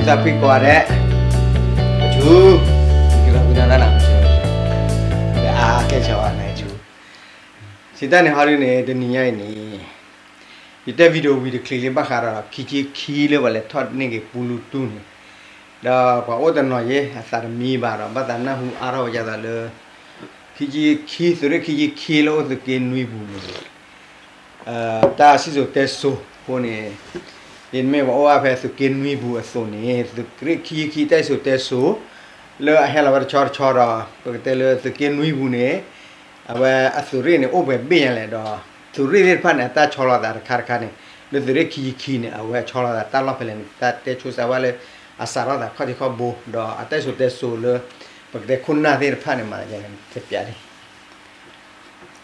တၢ်ဖံးကွၢ်ဒဲး, အဆူ, ကလီၤကွံာ်နီၢ်တၢ်နၤ, ဒီးအါကဲဆၢဝါနၤဆူ, စံးတၢ်န့ၣ်ဟီဒုန့ၣ် တနံၤညါအံၤန့ၣ် ယတဲ video ဝံၤတချံးလံ ဘၣ်ဃးဒီးခံဆံခံလၢပှၤလဲၤထီၣ်န့ၢ်က့ၤပူလူတူၢ်န့ၣ်, ဒီးပှၤအိၣ်တနီၤယဲ အသးတမံဘၣ်ဒီး ဘၣ်သးနၢ်ဟူအါထီၣ်ဝဲဒ်သိးလၢ ခံဆံခံ, သုးရ့ၣ်ခံဆံခံလၢအိၣ်သုးက့နွံပူၤန့ၣ် တၢ်စံၣ်စိၤတဲစိၤအဃိန့ၣ်, ဒ်မ့ၢ်ပှၤအိၣ်ဝဲဖဲသုးက့နွံပူၤအသိးန့ၣ် သုးရ့ၣ်ခံဆံခံတၢ်စံၣ်စိၤတဲစိၤ လၢအဟဲလီၤဝဲတဆီတဆီဒီး ပကတဲလၢသုးက့နွံပူၤန့ၣ် အဝဲအသုးရ့ၣ်န့ၣ် အိၣ်ပှဲၤဘ့ၣ်ညါလဲၣ်ဒီး သုးရ့ၣ်သ့ၣ်တဖၣ်န့ၣ် အတၢ်ဆီလီၤသးတခါတခါန့ၣ် လၢသုးရ့ၣ်ခံဆံခံန့ၣ် အဝဲဆီလီၤသးတၢ်လီၢ်ဖဲလဲၣ်န့ၣ် တၢ်တဲဆိစါဝဲလၢ အစးထီၣ်သးခီၣ်ထံးခီၣ်ဘိ ဒီးအတၢ်စံၣ်စိၤတဲစိၤလၢ ပကတဲခိၣ်နၢ်သ့ၣ်တဖၣ်န့ၣ် မၤတပျးလံ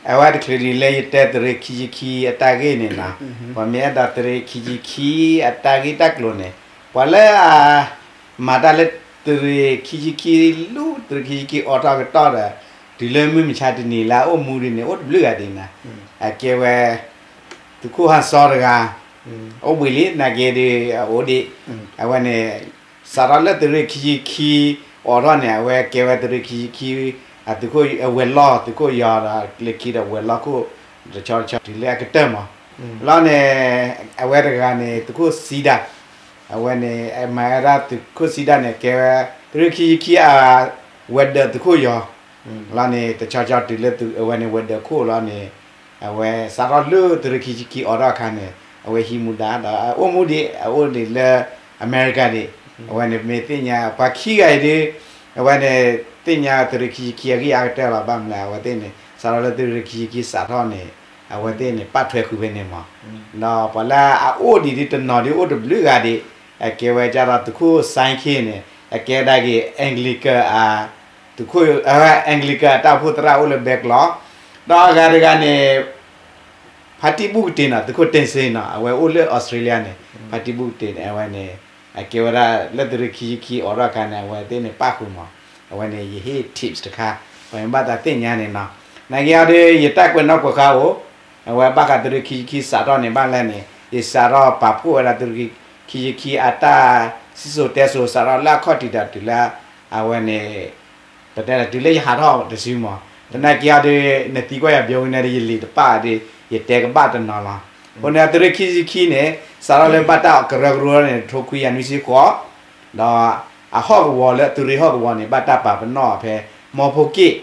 အဝဲတချုးဒံးလၢယတဲသုးရ့ၣ်ခံဆံခံအတၢ်ဂ့ၢ်န့ၣ်နီၤ, ပှၤမ့ၢ်အဲၣ်ဒိးသုးရ့ၣ်ခံဆံခံအတၢ်ဂ့ၢ်တၢ်ကျိၤန့ၣ် ပှၤလၢအမၤတၢ်လၢသုးရ့ၣ်ခံဆံခံ လူၢ်သုးရ့ၣ်ခံဆံခံအိးထီၣ်ကတီၢ်ဒီး တုၤလၢမုၢ်မဆါတနံၤလၢအအိၣ်မူဒ်န့ၣ် အိၣ်တဘျုးဂၤဒံးနီၤ, အကဲဝဲ သုးခိၣ်ဟၣ်စီတဂၤ အိၣ်ဘှံးလံ နာ်က့ဒီး အအိၣ်ဒံး အဝဲန့ၣ် စးထီၣ်လၢသုးရ့ၣ်ခံဆံခံအိးထီၣ်န့ၣ် အဝဲကဲဝဲသုးရ့ၣ်ခံဆံခံ အသုးခိၣ်အဝဲၤလီၢ် သုးခိၣ်ယီၤဒီးလၢခံဒီးဝဲၤလီၢ်ခိၣ် တဆီတဆီတုၤလၢအကတၢၢ်မး, လီၤန့ၣ် အဝဲတဂၤန့ၣ် သုးခိၣ်စံဒၣ် အဝဲန့ၣ် မၤဝဲဒၣ်သုးခိၣ်စံဒၣ်န့ၣ် ကဲဝဲ သုးရ့ၣ်ခံဆံခံအ ဝဲၤဒၢးသုးခိၣ်ယီၤ လီၤန့ၣ် တဆီဆီတုၤလၢအဝဲန့ၣ်ဝဲၤဒၢးခိၣ်လီၤန့ၣ် အဝဲစးထီၣ်လၢသုးရ့ၣ်ခံဆံခံအိးထီၣ်အခါန့ၣ် အဝဲဟံးမူဒါဒီး အအိၣ်မူဒံး အအိၣ်ဒံးလၢအမဲရကၤဒံး, အဝဲန့ၣ်မ့ၢ်သ့ၣ်ညါ ပှၤခံဂၤအံၤဒ် အဝဲန့ၣ် သ့ၣ်ညါသုးရ့ၣ်ခံဆံခံအဂံၢ်အါကတၢၢ်လီၤ ဘၣ်မနုၤလဲၣ် အဝဲသ့ၣ်န့ၣ် စးထီၣ်လၢသုးရ့ၣ်ခံဆံခံစးထီၣ်န့ၣ် အဝဲသ့ၣ်န့ၣ် ပာ်ထွဲဃုာ်ဖဲန့ၣ်မး, ဒီးပှၤလၢအအိၣ်ဒံးဒ်တနီၤဒ်အိၣ်တဘျုးဂၤဒံး အကဲဝဲဒ်သိးသုးခိၣ်စဲခ့န့ၣ် အကဲဒၣ်က့ၤ Anglican အ သုးခိၣ် Anglican အတၢ်အိၣ်ဖှိၣ်သရၣ်အိၣ်လၢဘဲကျိး, ဒီးအဂၤတဂၤန့ၣ် ဖါတံၢ်ဘူၣ်ကတ့ၤနီၤ သုးခိၣ်တ့ၢ်စ့နီၤ အဝဲအိၣ်လၢအီစထြ့လယါန့ၣ် ဖါတံၢ်ဘူၣ်ကတ့ၤန့ၣ် အဝဲန့ၣ် အကဲဝဲဒၣ်လၢသုးရ့ၣ်ခံဆံခံအိးထီၣ်အခါန့ၣ် အဝဲသ့ၣ်န့ၣ်ပာ်ဃုာ်မး, အဝဲန့ၣ်ယဟ့ၣ် tips တခါ ပှၤမ့ၢ်ဘၣ်သးသ့ၣ်ညါန့ၣ်နီၤ, နာ်က့အီၤဒီး ယတၢ်ကွဲးနီၣ်ကွဲးဃါအိၣ်, အဝဲဘၣ်ဃးသုးရ့ၣ်ခံဆံခံစးထီၣ်န့ၣ် ဘၣ်လဲၣ်န့ၣ် ယစးထီၣ်ပာ်ဖှိၣ်ဝဲဒၣ်သုးရ့ၣ်ခံဆံခံအတၢ်စံၣ်စိၤတဲစိၤ စးထီၣ်လၢအခီၣ်ထံးဒီးတုၤလၢ အဝဲန့ၣ် ပတဲလၢတုၤလၢယဟးထီၣ်တစုမး, သနာ်က့အီၤဒီး နသံကွၢ်ယၤဘျီဝံၤန့ၣ်ဒီး ယလံာ်တပာ်ဒီး ယတဲကဘၣ်တနီၤလီၤ. အဃိန့ၣ် သုးရ့ၣ်ခံဆံခံန့ၣ် စးထီၣ်လၢဘၣ်တၢ်ကရၢကရိန့ၣ် တထိခွံကယၤနွံဆံဃိး ဒီးအဟီၣ်ကဝီၤလၢသုးရ့ၣ်ဟီၣ်ကဝီၤန့ၣ် ဘၣ်တၢ်ပာ်ပနီၣ်အီၤဖဲ မီဖိက့ၣ်,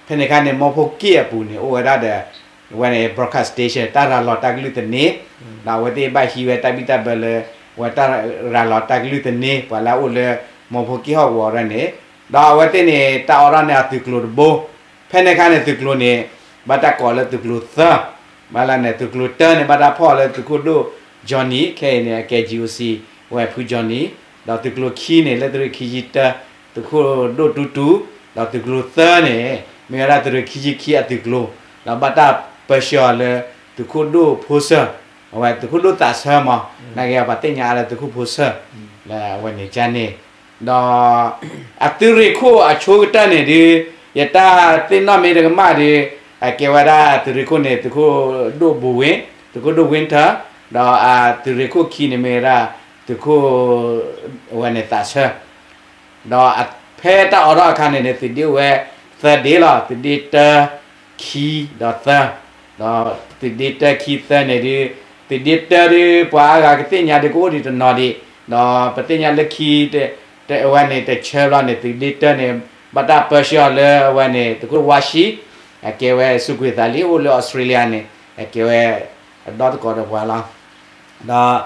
ဖဲန့ၣ်အခါန့ၣ် မီဖိက့ၣ်အပူၤန့ၣ် အိၣ်ဝဲဒၣ်ဒီး အဝဲန့ၣ် broadcast station တၢ်ရၤလီၤတၢ်ကလုၢ်သန့, ဒီးအဝဲသ့ၣ်ဘၣ်ဟံးဝဲတၢ်ဘံၣ်တၢ်ဘၢလၢ အဝဲတၢ်ရၤလီၤတၢ်ကလုၢ်သန့ ပှၤလၢအအိၣ်လၢ မီဖိက့ၣ်ဟီၣ်ကဝီၤဒၣ်န့ၣ်, ဒီးအဝဲသ့ၣ်န့ၣ် တၢ်အိးထီၣ်န့ၢ်အသုးကျိၤတဘိ, ဖဲန့ၣ်အခါန့ၣ် သုးကျိၤန့ၣ် ဘၣ်တၢ်ကိးလၢသုးကျိၤသၢ, ဘၣ်လၢန့ၣ် သုးကျိၤတၢန့ၣ် ဘၣ်တၢ်ဖီၣ်လၢသုးခိၣ်ဒိၣ် Johnny ခဲအံၤန့ၣ် အကဲ G O C ဝဲဖု Johnny, ဒီးသုးကျိၤခံန့ၣ် လၢသုးရ့ၣ်ခံဆံတၢ သုးခိၣ်ဒိၣ်တူတူ, ဒီးသုးကျိၤသၢန့ၣ် မ့ၢ်ဝဲဒၣ်သုးရ့ၣ်ခံဆံခံအသုးကျိၤ, ဒီးဘၣ်တၢ်ပၢဆှၢအီၤလၢ သုးခိၣ်ဒိၣ်ဖိဆၢ, အဝဲသုးခိၣ်ဒိၣ်သးဆၢမး, နာ်က့ပှၤသ့ၣ်ညါအါလၢသုးခိၣ်ဖိဆၢ, လၢအဝဲန့ၣ်ကန့ၣ်, ဒီး အသုးရ့ၣ်ခိၣ်အဆိကတၢၢ်န့ၣ်ဒီး ယတၢ်သ့ၣ်နီၣ်မ့ၢ်တကမၣ်ဒီး အကဲဝဲဒၣ်သုးရ့ၣ်ခိၣ်န့ၣ် သုးခိၣ်ဒိၣ်ဘိဝ့ၣ်, သုးခိၣ်ဒိၣ်ဝ့ၣ်ထၢၣ်, ဒီးအသုးရ့ၣ်ခိၣ်ခံန့ၣ်မ့ၢ်ဝဲဒၣ် သုးခိၣ် အဝဲန့ၣ်သးဆၢ ဒီးဖဲတၢ်အိးထီၣ်အခါန့ၣ်န့ၣ် သုးဒ့အိၣ်ဝဲသၢဒ့လီၤ, သုးဒ့တၢ ခံ ဒီးသၢ, ဒီးသုးဒ့တၢ ခံ သၢန့ၣ်ဒီး သုးဒ့တၢဒီး ပှၤအါဂၤကသ့ၣ်ညါဒီးကအိၣ်ဒံးတနီၤဒံး, ဒီးပသ့ၣ်ညါလၢခံ အဝဲန့ၣ်တဆၢဘျီန့ၣ် သုးဒ့တၢန့ၣ် ဘၣ်တၢ်ပၢဆှၢအီၤလၢအဝဲန့ၣ် သုးခိၣ်ဝါၡံ, အကဲဝဲစူးကွံာ်သးလံ အိၣ်လၢအီစထြ့လယါန့ၣ် အကဲဝဲ အဒီသကိးဒီးပှၤလီၤ. ဒီး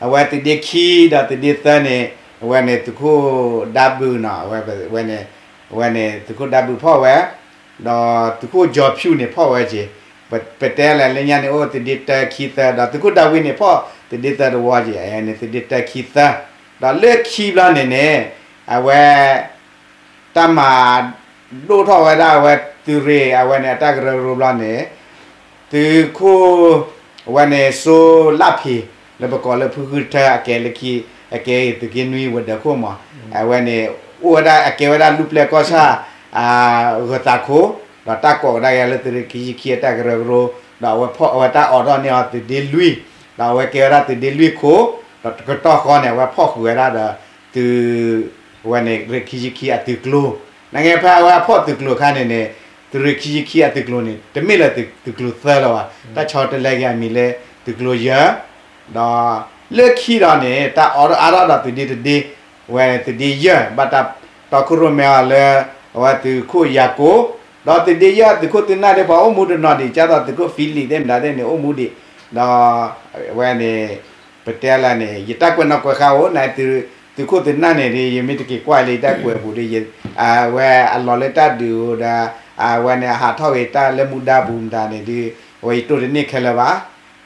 အဝဲသုးဒ့ခံဒီးသုးဒ့သၢန့ၣ် အဝဲန့ၣ်သုးခိၣ်ဒါဘုးနီၤ, အဝဲ အဝဲန့ၣ် အဝဲန့ၣ်သုးခိၣ်ဒါဘုးဖီၣ်ဝဲ, ဒီးသုးခိၣ်ကၠီၤဖၠူၣ်န့ၣ်ဖီၣ်ဝဲက့ၤ, ပတဲလဲၣ်လၢညါန့ၣ်အိၣ်သုးဒ့တၢ ခံ သၢ, ဒီးသုးခိၣ်ဒါဝံးန့ၣ်ဖီၣ်သုးဒ့သၢတဝီက့ၤ, အန့ၣ်သုးဒ့တၢ ခံ သၢ, ဒီးလၢခံဘျီန့ၣ်န့ၣ် အဝဲ တၢ်မၤဒိၣ်ထီၣ်ဝဲဒၣ်အဝဲသုးရ့ၣ် အဝဲန့ၣ်အတၢ်ကရၢကရိဘျီန့ၣ် သုးခိၣ် အဝဲန့ၣ်စိလၣ်ဖံး လၢပကိးလၢဖုဃုထၢ အကဲလၢခံ အကဲသုးက့နွံဝဲၤဒၢးခိၣ်မး, အဝဲန့ၣ် အိၣ်ဝဲဒၣ်အကဲဝဲဒၣ်လူၢ်ပျဲၢ်ကီၢ်ဆၣ် ဂၢၤသးခိၣ်, ဒီးတၢ်ကိးကဒါက့ၤလၢသုးရ့ၣ်ခံဆံခံအတၢ်ကရၢကရိ, ဒီးအဝဲဖီၣ်အဝဲတၢ်အိးထီၣ်န့ၢ်အီၤသုးဒ့လွံၢ်, ဒီးအဝဲကဲဝဲဒၣ်သုးဒ့လွံၢ်ခိၣ်, ဒီးတကတီၢ်ဃီန့ၣ် အဝဲဖီၣ်ဃုာ်ဝဲဒၣ်ဒီး သုး အဝဲန့ၣ် ရ့ၣ်ခံဆံခံအသုးကျိၤ, နာ်က့ဖဲအဝဲအဖီၣ်သုးကျိၤအခါန့ၣ်န့ၣ် သုးရ့ၣ်ခံဆံခံအသုးကျိၤန့ၣ် တမ့ၢ်လၢသုးကျိၤသၢလၢၤဘၣ်, တၢ်ဆီတလဲက့ၤအမံၤလၢသုးကျိၤယဲၢ်, ဒီးလၢခံဒီးန့ၣ် တၢ်အိးထီၣ်အါထီၣ်ဒီးသုးဒ့တဒ့, ဝဲသုးဒ့ယဲၢ် ဘၣ်တၢ်တီခိၣ်ရိၣ်မဲအီၤလၢ အဝဲသုးခိၣ်ယၤကိာ်, ဒီးသုးဒ့ယဲၢ်သုးခိၣ်သုးနၢ်ဒ့ၣ်ပှၤအိၣ်မူတနီၤဒံး ကၢ်သိးသုးခိၣ်ဖံလံးသ့ၣ်မတၤသ့ၣ်န့ၣ် အိၣ်မူဒံး, ဒီး အဝဲန့ၣ် ပတဲလၢန့ၣ် ယတၢ်ကွဲးနီၣ်ကွဲးဃါအိၣ် န သုးခိၣ်သုးနၢ်န့ၣ်ဒီး ယမ့ၢ်တက့ၤကွၢ်လၢယတၢ်ကွဲးပူၤဒီး အဝဲအလီၤလၢတၢ်ဒုးအိၣ်ဒီး အဝဲန့ၣ်အဟးထီၣ်ဂ့ၤတၢ်လၢမူဒါပူၤမတၤန့ၣ်ဒီး အဝဲယတိၢ်တန့ၢ်ခဲလၢာ်ဘၣ်,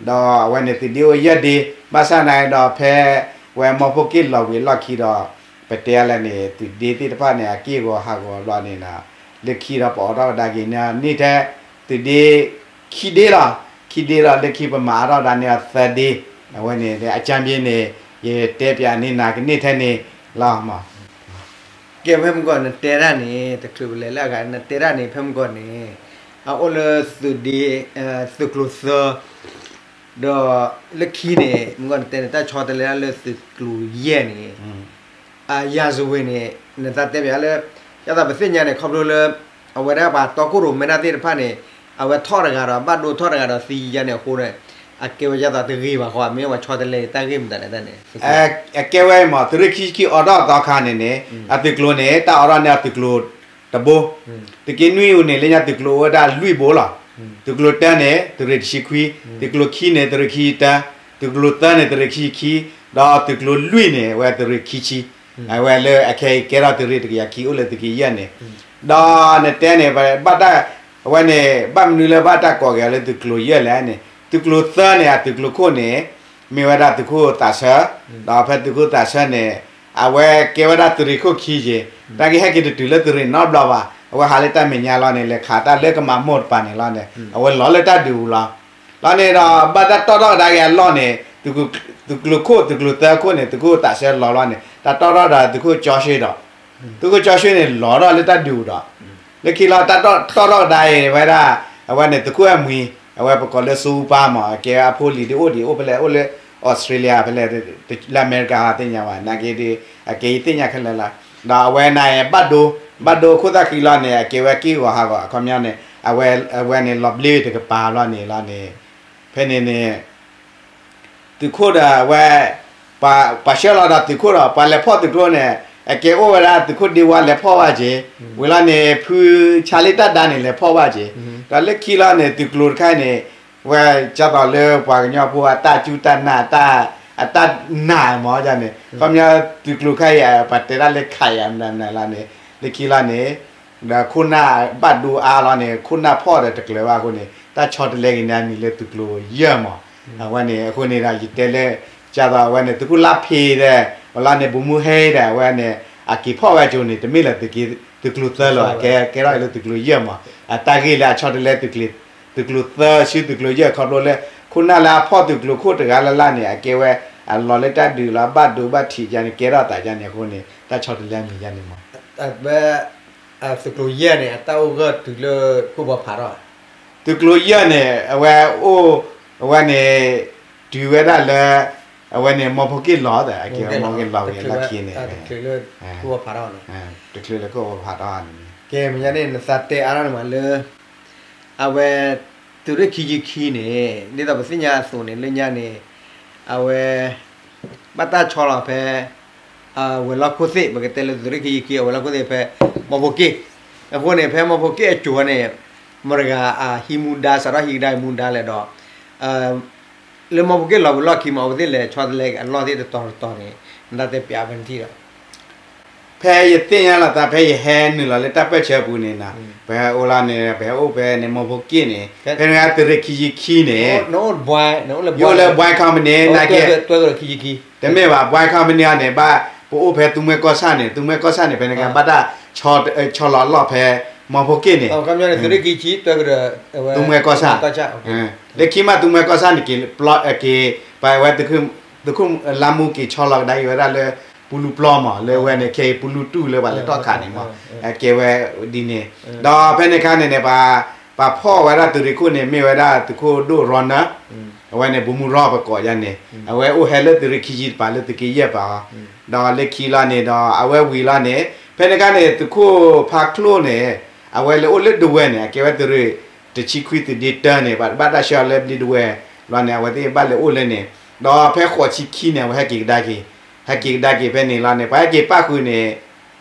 ဒီးအဝဲန့ၣ်သုးဒ့အိၣ်ယဲၢ်ဒ့, ဘၣ်ဆၣ်နာ်ဒီးဖဲ ဝဲမီၢ်ဖိက့ၣ်လီၤဝံၤအလီၢ်ခံဒီး ပတဲလၢန့ၣ် သုးဒ့သ့ၣ်တဖၣ်န့ၣ် အက့ၢ်ဂီၤဟးဂီၤဘျီန့ၣ်ဒီး လၢခံဒီးပအိးထီၣ်ကဒါက့ၤန့ၢ်ထဲ သုးဒ့ ခံဒ့လီၤ, ခံဒ့ဒီးလၢခံပမၤအါထီၣ်ကဒါန့ၢ်အီၤသၢဒ့, အဝဲန့ၣ် အကၢ်ဘျ့န့ၣ် ယတဲပၠးန့ၢ်နၤကန့ၢ်ထဲန့ၣ်လီၤမး. ကဲ ဖဲမုၢ်ဂီၤနတဲတၢ်န့ၣ် တချုးပလဲၤလၢအဂၤ နတဲတၢ်န့ၣ် ဖဲမုၢ်ဂီၤန့ၣ် အအိၣ်လၢသုးဒ့ သုးကျိၤသၢ ဒီးလၢခံန့ၣ် မုၢ်ဂီၤနတဲန့ၣ် တၢ်ဆီတလဲဒၣ်လၢသုးကျိၤယဲၢ်န့ၣ် အရာဇဝင်န့ၣ် နသးတဲပၠးလၢ ကၢ်သိးပသ့ၣ်ညါန့ၣ် ခီဖျိလၢ အဝဲဒၣ်ပှၤတီခိၣ်ရိၣ်မဲတၢ်သ့ၣ်တဖၣ်န့ၣ် အဝဲထီၣ်တဂၤဒီး ဘၣ်ဒိထီၣ်တဂၤဒီးသံယါန့ၣ်အဃိန့ၣ် အကဲဝဲကၢ်သိးတဂ့ၤဘၣ်ဃီ မ့ၢ်ဝဲဆီတလဲတၢ်ဂ့ၢ်မတၤလဲၣ်တၢ်န့ၣ် အကဲဝဲမး သုးရ့ၣ်ခံဆံခံအိးထီၣ်အသီခါန့ၣ်န့ၣ် အသုးကျိၤန့ၣ် တၢ်အိးထီၣ်န့ၢ်အသုးကျိၤတဘိ သုးက့နွံအူန့ၣ် လၢညါသုးကျိၤအိၣ်ဝဲဒၣ်လွံၢ်ဘိလီၤ. သုးကျိၤတၢန့ၣ် သုးရ့ၣ်တဆံခွံ, သုးကျိၤခံန့ၣ် သုးရ့ၣ်ခံဆံတၢ, သုးကျိၤသၢန့ၣ် သုးရ့ၣ်ခံဆံခံ, ဒီးသုးကျိၤလွံၢ်န့ၣ် အဝဲသုးရ့ၣ်ခံဆံ, အဝဲလၢအခဲအံၤကဲထီၣ်သုးရ့ၣ်တကယၤခံ အိၣ်လၢသုးက့ယဲၢ်န့ၣ်, ဒီးနတဲန့ၣ် ဘၣ်တၢ် အဝဲန့ၣ် ဘၣ်မနုၤလၢဘၣ်တၢ်ကိးက့ၤအီၤလၢသုးကျိၤယဲၢ်လဲၣ်န့ၣ် သုးကျိၤသၢန့ၣ် အသုးကျိၤခိၣ်န့ၣ် မ့ၢ်ဝဲဒၣ်သုးခိၣ်သးဆၢ, ဒီးဖဲသုးခိၣ်သးဆၢန့ၣ် အဝဲကဲဝဲဒၣ်သုးရ့ၣ်ခိၣ်ခံက့ၤ, တၢ်ကဟဲက့ၤတတုၤလၢသုးရ့ၣ်နီတဘျီဘၣ်, အဝဲဟးလၢတၢ်မဲာ်ညါလီၤန့ၣ် လဲၤခးတၢ်လၢကမၤမိၢ်တပၤန့ၣ်လီၤန့ၣ် အဝဲလီၤလၢတၢ်ဒုးပူၤလီၤ. လီၤန့ၣ်ဒီး ဘၣ်တၢ်တီၣ်ထီၣ်ကဒါက့ၤအလီၢ်န့ၣ် သုးကျိၤခိၣ် သုးကျိၤသၢခိၣ်န့ၣ် သုးခိၣ်သးဆၢလီၤလီၤန့ၣ် တၢ်တီၣ်ထီၣ်ဒီးသုးခိၣ်ကၠီဆှ့ဒီး သုးခိၣ်ကၠီဆှ့န့ၣ် လီၤထီၣ်လၢတၢ်ဒုးပူၤဒီး လၢခံလီၤ တၢ်တီၣ်ထီၣ်ကဒါအံၤဝဲဒၣ် အဝဲန့ၣ်သုးခိၣ်အဲၣ်မှံၤ အဝဲပကိးလၢစိအူပၢ်မး အကဲအဖိလံၤဒ်အိၣ်ဒံးအိၣ်ဖဲလဲၣ် အိၣ်လၢ Australia ဖဲလဲၣ် လၢအမဲရကၤသ့ၣ်ညါဘၣ် နာ်က့ဒီး အကဲယသ့ၣ်ညါခဲလၢာ်လီၤ. ဒီးအဝဲန့ၣ် ဘၣ်ဒိ ဘၣ်ဒိခိၣ်သၣ်ဃံလီၤန့ၣ် အကဲဝဲက့ၢ်ဂီၤဟးဂီၤ အခီပညီန့ၣ် အဝဲန့ၣ် လီၤဘျ့တကပၤဘျီန့ၣ်လီၤန့ၣ် ဖဲန့ၣ်န့ၣ် သုးခိၣ်ဒီးအဝဲ ပှၤဆှၢလီၤဒီးသုးခိၣ်ဒီး ပှၤလဲၤဖီၣ်သုးကျိၤန့ၣ် အကဲအိၣ်ဝဲဒၣ်သုးခိၣ်ဒ့ဝါလဲၤဖီၣ်ဘၣ်က့ၤ, ဝံၤလီၤန့ၣ် ဖုဆါလ့တၢ်ဒါန့ၣ် လဲၤဖီၣ်ဘၣ်က့ၤ, ဒီးလၢခံလီၤန့ၣ် သုးကျိၤတခါန့ၣ် ဝဲကၢ်သိးလၢပှၤကညီဖိအတၢ်စူၢ်တၢ်နာ် အတၢ်နာ်မးန့ၣ် ခီပညီသုးကျိၤခါအံၤ ပှၤတဲတၢ်လၢခးယၤမနုၤမနုၤလီၤန့ၣ် လၢခံလီၤန့ၣ် ဒီးခိၣ်နၢ်ဘၣ်ဒိအါလီၤန့ၣ် ခိၣ်နၢ်ဖီၣ်ဒီးတကျၢၤဘၣ်အဃိန့ၣ် တၢ်ဆီတလဲက့ၤန့ၢ်အမံၤလၢသုးကျိၤယဲၢ်မး, အဝဲန့ၣ် အဃိန့ၣ်ဒီး ယတဲလၢ ကၢ်သိးအဝဲန့ၣ် သုးခိၣ်လါဖ့ဒီး ဝံၤလီၤန့ၣ် ဘိးမူဟဲဒီး အဝဲန့ၣ် အက့ၤဖီၣ်ဝဲကၠိန့ၣ် တမ့ၢ်လၢသုးကျိၤသၢလီၤ ကဲထီၣ်အံၤလၢသုးကျိၤယဲၢ်မး, အတၢ်ဂ့ၢ်လၢအဆီတလဲ သုးကျိၤသၢဆူသုးကျိၤယဲၢ်ခီဖျိလၢ ခိၣ်နၢ်လၢအဖီၣ်သုးကျိၤခိၣ်တဂၤလၢ်လၢ်န့ၣ် အကဲဝဲ အလီၤလၢတၢ်ဒုးလီၤ ဘၣ်ဒိဘၣ်ထံးယါန့ၣ် ကဲထီၣ်သးယါန့ၣ်အဃိန့ၣ် တၢ်ဆီတလဲမံၤယါန့ၣ်မး သုးကျိၤယဲၢ်န့ၣ် အတၢ်အိၣ်ဂၢၢ်တုၤလၢခိၣ်ဘီဖးထီၣ်, သုးကျိၤယဲၢ်န့ၣ် အဝဲအိၣ် အဝဲန့ၣ် တုၤဝဲဒၣ်လၢ အဝဲန့ၣ် မီၢ်ဖိက့ၣ်လီၤ အကဲဝဲမီၢ်ဖိက့ၣ်လီၤဝံၤအလီၢ်ခံန့ၣ် တချုးလၢခိၣ်ဘီဖးထီၣ်န့ၣ် ကဲမ့ၢ်န့ၣ် နသးတဲအါထီၣ်န့ၣ်မးလၢ အဝဲ သုးရ့ၣ်ခံဆံခံန့ၣ် ဒ်သိးပသ့ၣ်ညါအသိးန့ၣ် လၢညါန့ၣ် အဝဲ ဘၣ်တၢ်ဆီလီၤဖဲ ဝဲၤလီၢ်ခိၣ်သ့ၣ် ပကတဲလၢသုးရ့ၣ်ခံဆံခံ အဝဲၤလီၢ်ခိၣ်သ့ၣ်ဖဲ မီၢ်ဖိက့ၣ်, အဃိန့ၣ် ဖဲမီၢ်ဖိက့ၣ်အစိၤန့ၣ် မတၤတဂၤအဟံးမူဒါ စးထီၣ်ဟံးကဒါမူဒါလဲၣ်ဒီး လၢမီၢ်ဖိက့ၣ်လီၤဝံၤလီၢ်ခံမး အဝဲသ့ၣ်လဲၤဆီတလဲအလီၢ်သ့ၣ်တတီၤတတီၤန့ၣ် နတၢ်တဲပၠးဖဲန့ၣ်ထံၣ်ဒီး ဖဲယသ့ၣ်ညါလီၤသး ဖဲယဟဲနုာ်လီၤလၢတၢ်ပၢၢ်ဆၢပူၤန့ၣ်နီၤ, ပဟဲအိၣ်လီၤန့ၣ် ပဟဲအိၣ်ဖဲန့ၣ် မီၢ်ဖိက့ၣ်န့ၣ် ဖဲန့ၣ်သုးရ့ၣ်ခံဆံခံန့ၣ် ယအိၣ်လၢ Boeing Company နာ်က့ တမ့ၢ်ဘၣ် Boeing Company အီၤန့ၣ် ဘၣ် ပအိၣ်ဖဲသူမှဲကီၢ်ဆၣ်န့ၣ် သူမှဲကီၢ်ဆၣ်န့ၣ် ဖဲန့ၣ်ကဘၣ်တၢ်ဆီလီၤအလီၢ်ဖဲ မီၢ်ဖိက့ၣ်န့ၣ် သူမှဲကီၢ်ဆၣ် လၢခံမးသူမှဲကီၢ်ဆၣ်န့ၣ်က့ၤ က့ၤ ပဝဲ သုးခိၣ်လါမူက့ၤဆီလီၤကဒါက့ၤဝဲဒၣ်လၢ ပူလူပျီမး လၢဝဲန့ၣ် ခဲအံၤပူလူတူၢ်လၢပှၤလဲၤထီၣ်ခးန့ၣ်မး ကဲဝဲဒ်န့ၣ် ဒီးဖဲန့ၣ်အခါန့ၣ်န့ၣ် ပှၤ ပှၤဖီၣ်ဝဲဒၣ်သုးရ့ၣ်ခိၣ်န့ၣ် မ့ၢ်ဝဲဒၣ်သုးခိၣ်ဒိၣ်ရီနၢၣ်, အဝဲန့ၣ် ဗိုလ်မှူး ရီ ပကိးယါန့ၣ်, အဝဲအိၣ်ဟဲလၢသုးရ့ၣ်ခံဆံတပၤလၢသုးက့ယဲၢ်ပၤအီၤ, ဒီးလၢခံလီၤန့ၣ်ဒီး အဝဲဝံၤလီၤန့ၣ် ဖဲန့ၣ်အခါန့ၣ် သုးခိၣ်ဖါချိၣ်န့ၣ် အဝဲလဲၤအိၣ်လၢဒဝဲၢ်န့ၣ် အကဲဝဲသုးရ့ၣ်တဆံခွံသုးဒ့တၢန့ၣ် ဘၣ်တၢ်ဆှၢအီၤလၢဘျံးဒဝဲၢ်လီၤန့ၣ် အဝဲသ့ၣ်ဘၣ်လဲၤအိၣ်လၢန့ၣ်, ဒီးဖဲဃိးဆံခံန့ၣ် အဝဲဟဲက့ၤကဒါက့ၤ, ဟဲက့ၤကဒါက့ၤဖဲန့ၣ်လီၤန့ၣ် ပှၤဟဲက့ၤပၣ်ဃုာ်န့ၣ်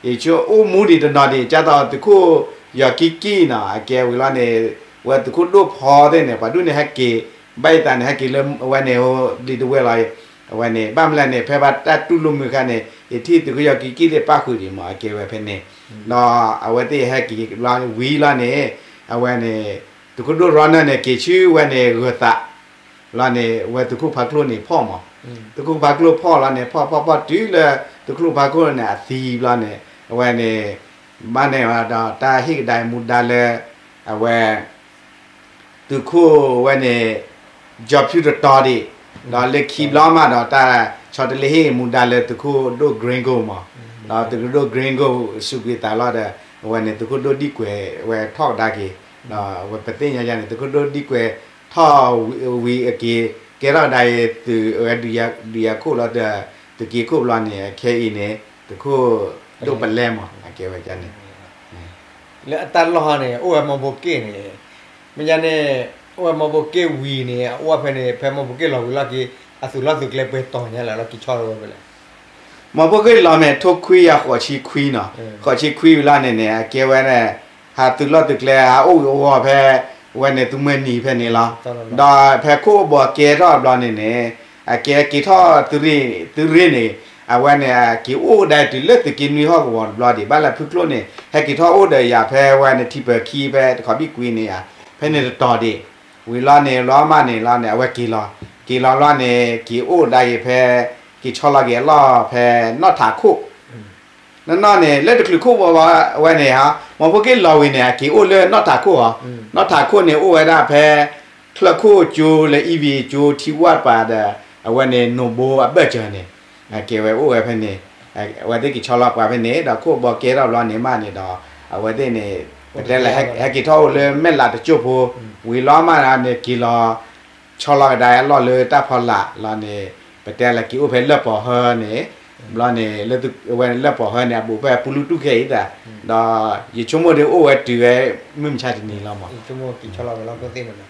ယဆိကမိၣ်အိၣ်မူဒံးတနီၤဒံး ကၢ်သိးသုးခိၣ်ယီၤကံကံၢ်နီၤ အကဲဝံၤလီၤန့ၣ် ဝဲသုးခိၣ်ဒိၣ်ဖီသ့ၣ်န့ၣ် ပှၤဒူၣ်န့ၣ်ဟဲက့ၤ, ဘၣ်ယသးန့ၣ် ဟဲက့ၤလၢအဝဲန့ၣ် ဘျံးဒဝဲၢ်လီၤ, အဝဲန့ၣ် ဘၣ်မနုၤလဲၣ်န့ၣ် ဖဲဘၣ်တၢ်တူၢ်လိာ်မုာ်အခါန့ၣ် ယထံၣ်သုးခိၣ်ယီၤကံကံၢ်သ့ၣ်ပၣ်ဃုာ်ဒံးမး အကဲဝဲဖဲန့ၣ်, ဒီးအဝဲသ့ၣ်ဟဲက့ၤလီၤဝံၤလီၤန့ၣ် အဝဲန့ၣ် သုးခိၣ်ဒိၣ်ရီနၢၣ်န့ၣ် က့ၤဆူဝဲန့ၣ်ဂၢၤသး လီၤန့ၣ် ဝဲသုးခိၣ်ဖါချိၣ်န့ၣ်ဖီၣ်မး, သုးခိၣ်ဖါချိၣ်ဖီၣ်လီၤန့ၣ် ဖီၣ်ဖီၣ်ဖီၣ်တုၤလၢ သုးခိၣ်ဖါချိၣ်န့ၣ် အသံဘျီန့ၣ် အဝဲန့ၣ် ဘၣ်န့ၣ်ဒီးတၢ်ဟ့ၣ်ကဒါမူဒါလၢ အဝဲ သုးခိၣ်ဝဲန့ၣ် ကၠီဖၠူတတီၤဒံး, ဒီးလၢခံဘျီမးဒီးတၢ်ဆီတလဲဟ့ၣ်မူဒါလၢသုးခိၣ်ဒိၣ် Green Gold မး, ဒီးသုးခိၣ်ဒိၣ် Green Gold စူးကွံာ်သးလီၤဒီး အဝဲန့ၣ် သုးခိၣ်ဒိၣ်ဒံၣ်ကွဲးဝဲထီၣ်ကဒါက့ၤ, ဒီးပသ့ၣ်ညါယါန့ၣ် သုးခိၣ်ဒိၣ်ဒံၣ်ကွဲးထီၣ်ဝံၤအက့ၤ ကဲထီၣ်ကဒါအံၤသုးဝဲဒုးယၤခိၣ်လီၤဒီး သုးက့ခိၣ်ဘျီန့ၣ် ခဲအံၤန့ၣ် သုးခိၣ်ဒိၣ်ပလဲမး အကဲဝဲန့ၣ် လၢအတၢ်လီၢ်ဟီန့ၣ် အိၣ်ဝဲမီဖိက့ၣ်န့ၣ်, မ့ၢ်ညါန့ၣ် အိၣ်ဝဲမီဖိက့ၣ်ဝံၤန့ၣ် အအိၣ်ဝဲဖဲန့ၣ် ဖဲမီဖိက့ၣ်လီၤဝံၤလီၢ်က့ၤ အသုးလီၢ်သုးကျဲပှဲၤတီၤညါလဲၣ်လီၤ က့ၤဆီလီၤဝဲဖဲလဲၣ်. မီဖိက့ၣ်လီၤန့ၣ် ထိခွံယၤဃိးဆံခွံနီၤ, ဃိးဆံခွံဝံၤလီၤန့ၣ်န့ၣ် အကဲဝဲန့ၣ် ဟးသုးလီၢ်သုးကျဲ ဟးအိၣ်ဝံၤအိၣ်ဝီၤဖဲ ဝဲန့ၣ်သုးမွဲနံၤဖဲန့ၣ်လီၤ. ဒီးဖဲခိၣ်ဘီကဲထီၣ်ဘျီန့ၣ်န့ၣ် အကဲက့ၤထီၣ်သုးရ့ၣ်န့ၣ် အဝဲန့ၣ် က့ၤအိၣ်ဒၣ်တုၤလၢသုးက့နွံဟီၣ်ကဝီၤတဘျီဒံး ဘၣ်လၢဖုချိၣ်န့ၣ် ဟဲက့ၤထီၣ်အိၣ်ဒီးယၤဖဲဝဲန့ၣ် ထံပၢၤခံဖဲတခီဘံၣ်ကွံန့ၣ်ဧါ, ဖဲန့ၣ်တတီၤဒံး, ဝံၤလီၤန့ၣ် လီၤမးန့ၣ်လီၤန့ၣ် အဝဲက့ၤလီၤ, က့ၤလီၤလီၤန့ၣ် က့ၤအိၣ်ဒၣ်က့ၤဖဲ က့ၤဆီလီၤက့ၤအလီၢ်ဖဲနီၢ်ထးခိၣ် နီၢ်နီၢ်န့ၣ် လၢတချုးခိၣ်ဘီဝဲန့ၣ်ဧါ, မီဖိက့ၣ်လီၤဝံၤန့ၣ် အက့ၤအိၣ်လၢနီၢ်ထးခိၣ်ဧါ, နီၢ်ထးခိၣ်န့ၣ် အိၣ်ဝဲဒၣ်ဖဲ ချၢၣ်ခိၣ်ကၠိလၢ အံၣ်ဝံၣ်ကၠိ ထံဝၣ်ပၤဒီး အဝဲန့ၣ် နိၣ်ဘိအဘၢၣ်စၢၤန့ၣ် အကဲဝဲအိၣ်ဝဲဖဲန့ၣ်, အဝဲသ့ၣ်က့ၤဆီလီၤပှၤဖဲန့ၣ် ဒီးခိၣ်ဘီကဲထီၣ်ဘျီန့ၣ်မးန့ၣ်ဒီး အဝဲသ့ၣ်န့ၣ် ပတဲလၢ ဟဲက့ၤထီၣ်အိၣ်လၢမဲၢ်လးတကၠိၣ်ဖိ, ဝံၤလီၤမးန့ၣ် က့ၤလီၤ ဆီလီၤကဒါအလီၢ်လၢတၢ်ဖီလာ်လီၤန့ၣ် ပတဲလၢက့ၤအိၣ်ဖဲလၢၢ်ပီၤဟၢန့ၣ်, ဘျီန့ၣ် လၢအဝဲလၢၢ်ပီၤဟၢန့ၣ် အဘူးဖဲပူလူတူၢ်ခဲအံၤသး, ဒီးယဆိကမိၣ်ဒီးအိၣ်ဝဲတုၤဝဲ မုၢ်မဆါတနံၤလီၤမး, က့ၤဆီလီၤဝဲလီၤကိၣ်သ့ၣ်န့ၣ်လီၤ.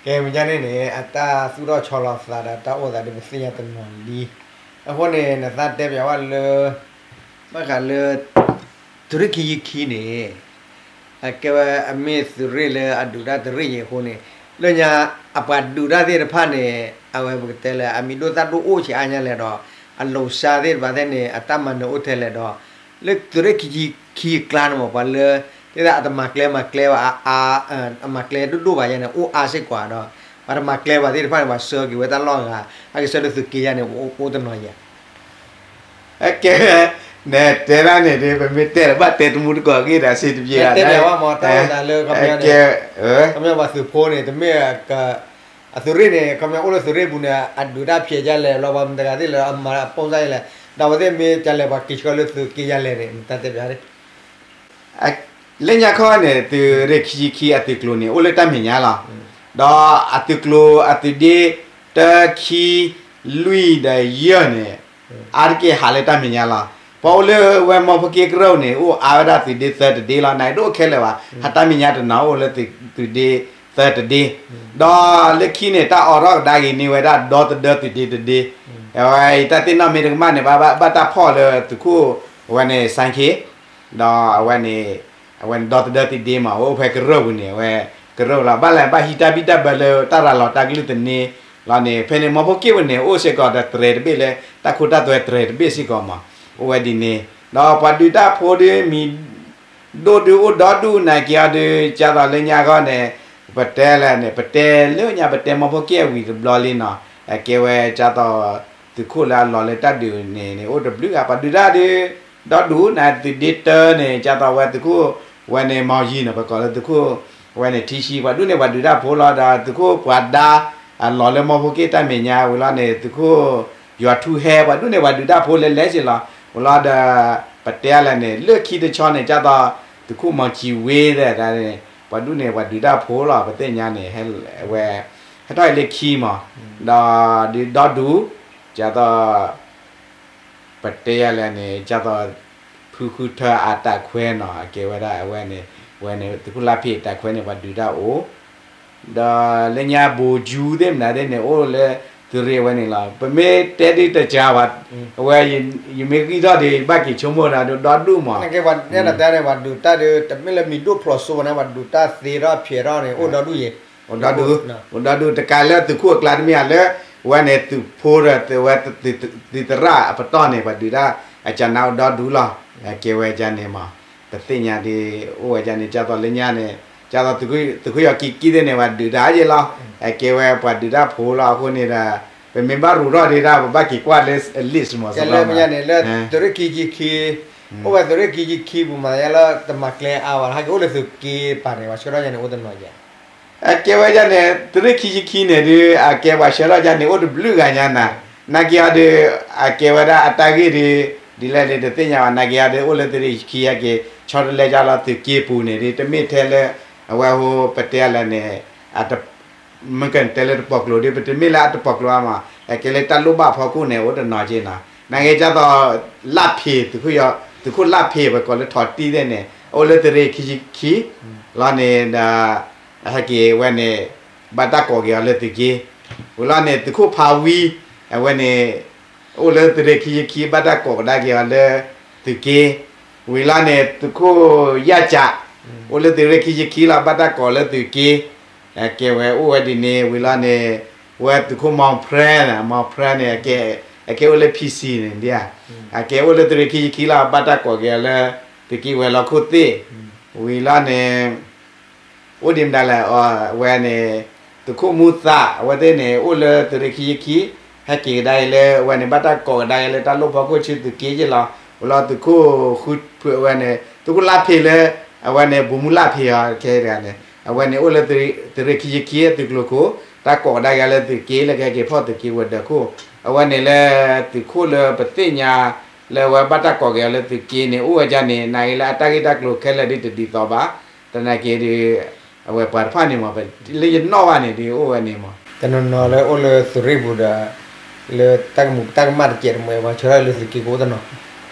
ကဲ မ့ၢ်ညါန့ၣ်န့ၣ် အတၢ်သူၣ်ထီၣ်ဆီလီၤသးဒီးတၢ်အိၣ်သးဒီးပသ့ၣ်ညါတနီၤလံ, အဃိန့ၣ် နသးတဲပၠးဝဲလၢ ဘၣ်ဃးလၢ သုးရ့ၣ်ခံဆံခံန့ၣ် အကဲဝဲအမ့ၢ်သုးရ့ၣ်လၢအဒုးတၢ်တရ့ၣ်အံၤအဃိန့ၣ်, လၢညါအပှၤဒုးတၢ်သ့ၣ်တဖၣ်န့ၣ် အဝဲပကတဲလၢအမံၤဒိၣ်သၣ်ဒိၣ်အိၣ်ဆံးအါညါလဲၣ်ဒီး အလိၤစါသ့ၣ်တဖၣ်သ့ၣ်န့ၣ် အတၢ်မၤနၢၤအိၣ်ထဲလဲၣ်ဒီး လၢသုးရ့ၣ်ခံဆံခံအကျါန့ၣ်မ့ၢ် ပှၤလၢ တဲဒၣ်အတမၤကျဲမၤကျဲဘၣ် အမၤကျဲဒိၣ်ဒိၣ်ဘၣ်ယါန့ၣ် အိၣ်အါစ့ၢ်ကီးဒီး ပှၤတမၤကျဲဘၣ်သ့ၣ်တဖၣ်န့ၣ် ပှၤဆှၢက့ၤဝဲတၢ်လီၢ်ဂၤ အကဆှၢလၢသုးက့ယါန့ၣ် အိၣ်တနီၤယါ အကဲ နတဲဒၣ်န့ၣ်ဒီး ပမ့ၢ်တဲဒီး ဘၣ်တဲတမူတကိးဂ့ၢ်ဒီး စ့တပျ့ၤဂၤ တဲပၠးဝဲမ့ၢ် တၢ်အိၣ်သးလၢ ခီပညီန့ၣ် ခီပညီပှၤသုးဖိန့ၣ် တမ့ၢ် အသုးရ့ၣ်န့ၣ် ခီပညီအိၣ်လၢသုးရ့ၣ်ပူၤန့ၣ် အဒုးတၢ်ဖျဲးဒ်လဲၣ် လီၤပှၤမတၤဂၤသ့ၣ်လၢအမၤအပိၢ်စၢ်ဒ်လဲၣ် ဒီးအဝဲသ့ၣ်မ့ၢ်ဒ်လဲၣ် ပှၤက့ၤဆှၢလၢသုးက့ယါလဲၣ်န့ၣ် နတၢ်တဲပၠး လၢညါခီန့ၣ် သုးရ့ၣ်ခံဆံခံအသုးကျိၤန့ၣ် အိၣ်လၢတၢ်မဲာ်ညါလီၤ. ဒီးအသုးကျိၤအသုးဒ့ တၢ ခံ လွံၢ်ဒီးယဲၢ်န့ၣ် အါတက့ၢ်ဟးလၢတၢ်မဲာ်ညါလီၤ. ပှၤအိၣ်လၢဝဲမီဖိက့ၣ်ကရၢၢ်န့ၣ် အိၣ်အါဝဲဒၣ်သုးဒ့သၢတဒ့လီၤ. နဒိၣ်ခဲလၢာ်ဘၣ် ဟးတၢ်မဲာ်ညါတနီၤအိၣ်လၢသုးဒ့သၢတဒ့ ဒီးလၢခံန့ၣ် တၢ်အိးထီၣ်ကဒါက့ၤန့ၢ်ဝဲဒၣ်ဒီသဒၢသုးဒ့တဒ့ အဝဲအံၤတၢ်သ့ၣ်နီၣ်မ့ၢ်တကမၣ်န့ၣ် ဘၣ်ဘၣ်တၢ်ဖီၣ်လၢသုးခိၣ် အဝဲန့ၣ် စၣ်ခ့ ဒီးအဝဲန့ၣ် အဝဲန့ၣ်ဒီသဒၢသုးဒ့မး အဝဲအိၣ်ဖဲကရၢၢ်ပူၤန့ၣ် အဝဲကရၢၢ်လီၤ. ဘၣ်လဲၣ်ဘၣ်ဟံးတၢ်ဘံၣ်တၢ်ဘၢလၢတၢ်ရၤလီၤတၢ်ကလုၢ်သန့လီၤန့ၣ် ဖဲန့ၣ် မီဖိက့ၣ်ပူၤန့ၣ် အိၣ်စ့ၢ်ကီးဒီးတြဲၤတဘ့ၣ်လၢ တၢ်ခိတၢ်သွဲတြဲၤတဘ့ၣ်စ့ၢ်ကီးမး အိၣ်ဝဲဒ်န့ၣ် ဒီးပှၤဒုးတၢ်ဖိဒုးမံၤ ဒိၣ်ဒုးအိၣ်ဒီဒူၣ်နာ်က့ၤအီၤဒုး ကၢ်သိးလၢညါခီန့ၣ် ပတဲလဲၣ်န့ၣ် ပတဲလၢညါ ပတဲမီဖိက့ၣ်အဝံၤတဘျီလံနီၤ အကဲဝဲကၢ်သိး သုးခိၣ်လၢအလီၤလၢတၢ်ဒုးန့ၣ်န့ၣ် အိၣ်တဘျုးဂၤ ပှၤဒုးတၢ်ဒုး ဒီဒူၣ်နာ်သုးဒ့တၢန့ၣ် ကၢ်သိးဝဲသုးခိၣ် ဝဲန့ၣ် မီၤယံၤန့ၣ် ပကိးလၢသုးခိၣ် ဝဲန့ၣ် ထံဆှံ ပှၤဒူၣ်န့ၣ် ပှၤဒုးတၢ်ဖိလီၤ ဒီးသုးခိၣ်ပှၤဒါ အလီၤလၢမီဖိက့ၣ်တၢ်မဲာ်ညါဝံၤလီၤန့ၣ် သုးခိၣ် ယွၤထူဟဲ ပှၤဒူၣ်န့ၣ် ပှၤဒုးတၢ်ဖိလဲၤလဲၤစ့ၢ်လီၤ ဝံၤလီၤဒီး ပတဲလဲၣ်န့ၣ် လၢခံတဆီန့ၣ် ကၢ်သိး သုးခိၣ်မီၤစံၤဝ့ဒၣ်န့ၣ် ပှၤဒူၣ်န့ၣ် ပှၤဒုးတၢ်ဖိလီၤ ပသ့ၣ်ညါန့ၣ် ဝဲ ဟဲထီၣ်အံၤလၢခံမး, ဒီးဒုးဒီဒူၣ်, ဒ်သိး ပတဲယၤလဲၣ်န့ၣ် ဒ်သိး ဖုဃုထၢအတၢ်ခွဲးနီၤ အကဲဝဲဒၣ်အဝဲန့ၣ်, ဝဲန့ၣ် သုးခိၣ်လါဖ့းတၢ်ခွဲးန့ၣ် ပှၤဒုးတၢ်အိၣ်, ဒီးလၢညါဘိးယူသ့ၣ်မနုၤသ့ၣ်န့ၣ် အိၣ်လၢသုးရ့ၣ်အဝဲန့ၣ်လီၤ. ပမ့ၢ်တဲဒ်တကးဘၣ်, အဝဲ ယမ့ၢ်ဂံၢ်ထီၣ်ဒီး ဘၣ်က့ၤဆိကမိၣ်ဒီး ဒီဒူၣ်မး, ပှၤတဲန့ၣ် ပှၤဒုးတၢ်ဒီး တမ့ၢ်လၢမံၤဒိၣ်ဖျိးစိဘၣ်န့ၣ် ပှၤဒုးတၢ်သ့ထီၣ်ဖျဲးထီၣ်န့ၣ် အိၣ်ဒီဒူၣ်ယဲ, အိၣ်ဒီဒူၣ်, အိၣ်ဒီဒူၣ် တကးလၢသုးခိၣ်အကျါတမ့ၢ်ဧါ လၢ ဝဲန့ၣ်သုးဖိဒီး ဝဲသုးသရၣ်အပတီၢ်န့ၣ် ပှၤဒုးတၢ် အကနၣ်အိၣ်ဒီဒူၣ်လီၤ. အကဲဝဲဒၣ်န့ၣ်မး, ပသ့ၣ်ညါဒ် အိၣ်ဝဲဒၣ်န့ၣ် ဒ်သိးလၢညါန့ၣ် ဒ်သိးသုးခိၣ်ယီၤကံကံသ့ၣ်န့ၣ် ပှၤဒုးတၢ်ယဲလီၤ. အကဲဝဲပှၤဒုးတၢ်ဖိလီၤ အဃိန့ၣ်ဒီး ပမ့ၢ်ဘၣ်ရူးထီၣ်ဒၣ် ပဘၣ်က့ၤကွၢ်လၢ list မး လၢညါန့ၣ် လၢသုးရ့ၣ်ခံဆံခံ, အိၣ်ဝဲသုးရ့ၣ်ခံဆံခံပူၤမး ယလၢတမၤကျဲအါဘၣ် ဟဲက့ၤအိၣ်လၢသုးက့ပၤန့ၣ် ပှၤဆှၢထီၣ်ယါန့ၣ် အိၣ်တနီၤယဲ အကဲဝဲဒၣ်န့ၣ် သုးရ့ၣ်ခံဆံခံန့ၣ်ဒုး အကဲပှၤဆှၢထီၣ်ယါန့ၣ် အိၣ်တဘျုးဂၤညါနၤ, နာ်က့ၤအီၤဒီး အကဲဝဲဒၣ်အတၢ်ဂ့ၢ်ဒီး ဒ်လဲၣ်န့ၣ် တသ့ၣ်ညါဘၣ် နာ်က့ၤအီၤဒီး အိၣ်လၢသုးရ့ၣ်ခံဆံခံ ဟဲက့ၤဆီတလဲကၢ်လီၤသုးက့ပူၤန့ၣ်ဒီး တမ့ၢ်ထဲလၢ အဝဲဟိ ပတဲလဲၣ်န့ၣ် မ့ၢ်ကတဲလၢတပီၢ်ကျိၤဒီး ပတမ့ၢ်လၢအတပီၢ်ကျိၤအါမး အကဲလၢတၢ်လိၣ်ဘၣ်ဖီခိၣ်န့ၣ် အိၣ်တနီၤက့ၤနီၤ, နာ်က့ၤဒ်သိး လါဖ့း သုးခိၣ်လါဖ့း ပကိးလၢထီၣ်တံၢ်သ့ၣ်န့ၣ် အိၣ်လၢသုးရ့ၣ်ခံဆံခံ လီၤန့ၣ်ဒီး ဟဲက့ၤဝဲန့ၣ် ဘၣ်တၢ်ကိးက့ၤအီၤလၢသုးက့, ဝံၤလီၤန့ၣ် သုးခိၣ်ဖးဝံ အဝဲန့ၣ် အိၣ်လၢသုးရ့ၣ်ခံဆံခံ ဘၣ်တၢ်ကိးကဒါက့ၤအီၤလၢသုးက့, ဝံၤလီၤန့ၣ် သုးခိၣ်ယၢ်ကး အိၣ်လၢသုးရ့ၣ်ခံဆံခံလီၤ ဘၣ်တၢ်ကိးလၢသုးက့, အကဲဝဲအိၣ်ဝဲဒ်န့ၣ် ဝံၤလီၤန့ၣ် ဝဲသုးခိၣ်မီဖရဲ မီဖရဲန့ၣ် အကဲအိၣ်လၢ P C န့ၣ်ဒ် အကဲအိၣ်လၢသုးရ့ၣ်ခံဆံခံလီၤ ဘၣ်တၢ်ကိးက့ၤအီၤလၢသုးက့ဝဲၤလီၢ်ခိၣ်သ့ၣ်, ဝံၤလီၤန့ၣ် အိၣ်ဒံးမတၤလဲၣ် အဝဲန့ၣ် သုးခိၣ်မူသး အဝဲသ့ၣ်န့ၣ် အိၣ်လၢသုးရ့ၣ်ခံဆံခံ ဟဲက့ၤကဒါအံၤလၢ အဝဲန့ၣ် ဘၣ်တၢ်ကိးကဒါက့ၤလၢတၢ်လိၣ်ဖီခိၣ်ဆူသုးက့ယ့ၢ်လီၤ. ဝံၤလီၤသုးခိၣ်ဃုဖုးအဝဲန့ၣ် သုးခိၣ်လါဖ့းလၢ အဝဲန့ၣ် ဘူးမူလါဖ့းအီၤခဲအံၤတဂၤန့ၣ် အဝဲန့ၣ်အိၣ်လၢသုးရ့ၣ်ခံဆံခံအသုးကျိၤခိၣ် တၢ်ကိးကဒါက့ၤလၢသုးက့လၢကဟဲက့ၤဖီၣ်သုးက့ဝဲၤဒၢးခိၣ် အဝဲန့ၣ်လၢ သုးခိၣ်လၢပသ့ၣ်ညါ လၢအဝဲဘၣ်တၢ်ကိးက့ၤအီၤလၢသုးက့န့ၣ် အိၣ်ဝဲဒၣ်န့ၣ် နာ်က့ၤလၢအတၢ်ဂ့ၢ်တၢ်ကျိၤခဲလၢာ်ဒ်တဒ်သိးဘၣ်, သနာ်က့ဒီး အဝဲပှၤတဖၣ်န့ၣ်မး လၢယနီၣ်ဘၣ်န့ၣ်ဒီးအိၣ်ဝဲန့ၣ်မး တနီၤနီၤလၢအိၣ်လၢသုးရ့ၣ်ပူၤဒီး လၢတၢ်ကမူးတၢ်ကမၣ်တစဲးတမှဲး ပှၤဆှၢထီၣ်လၢသုးက့ကအိၣ်တနီၤ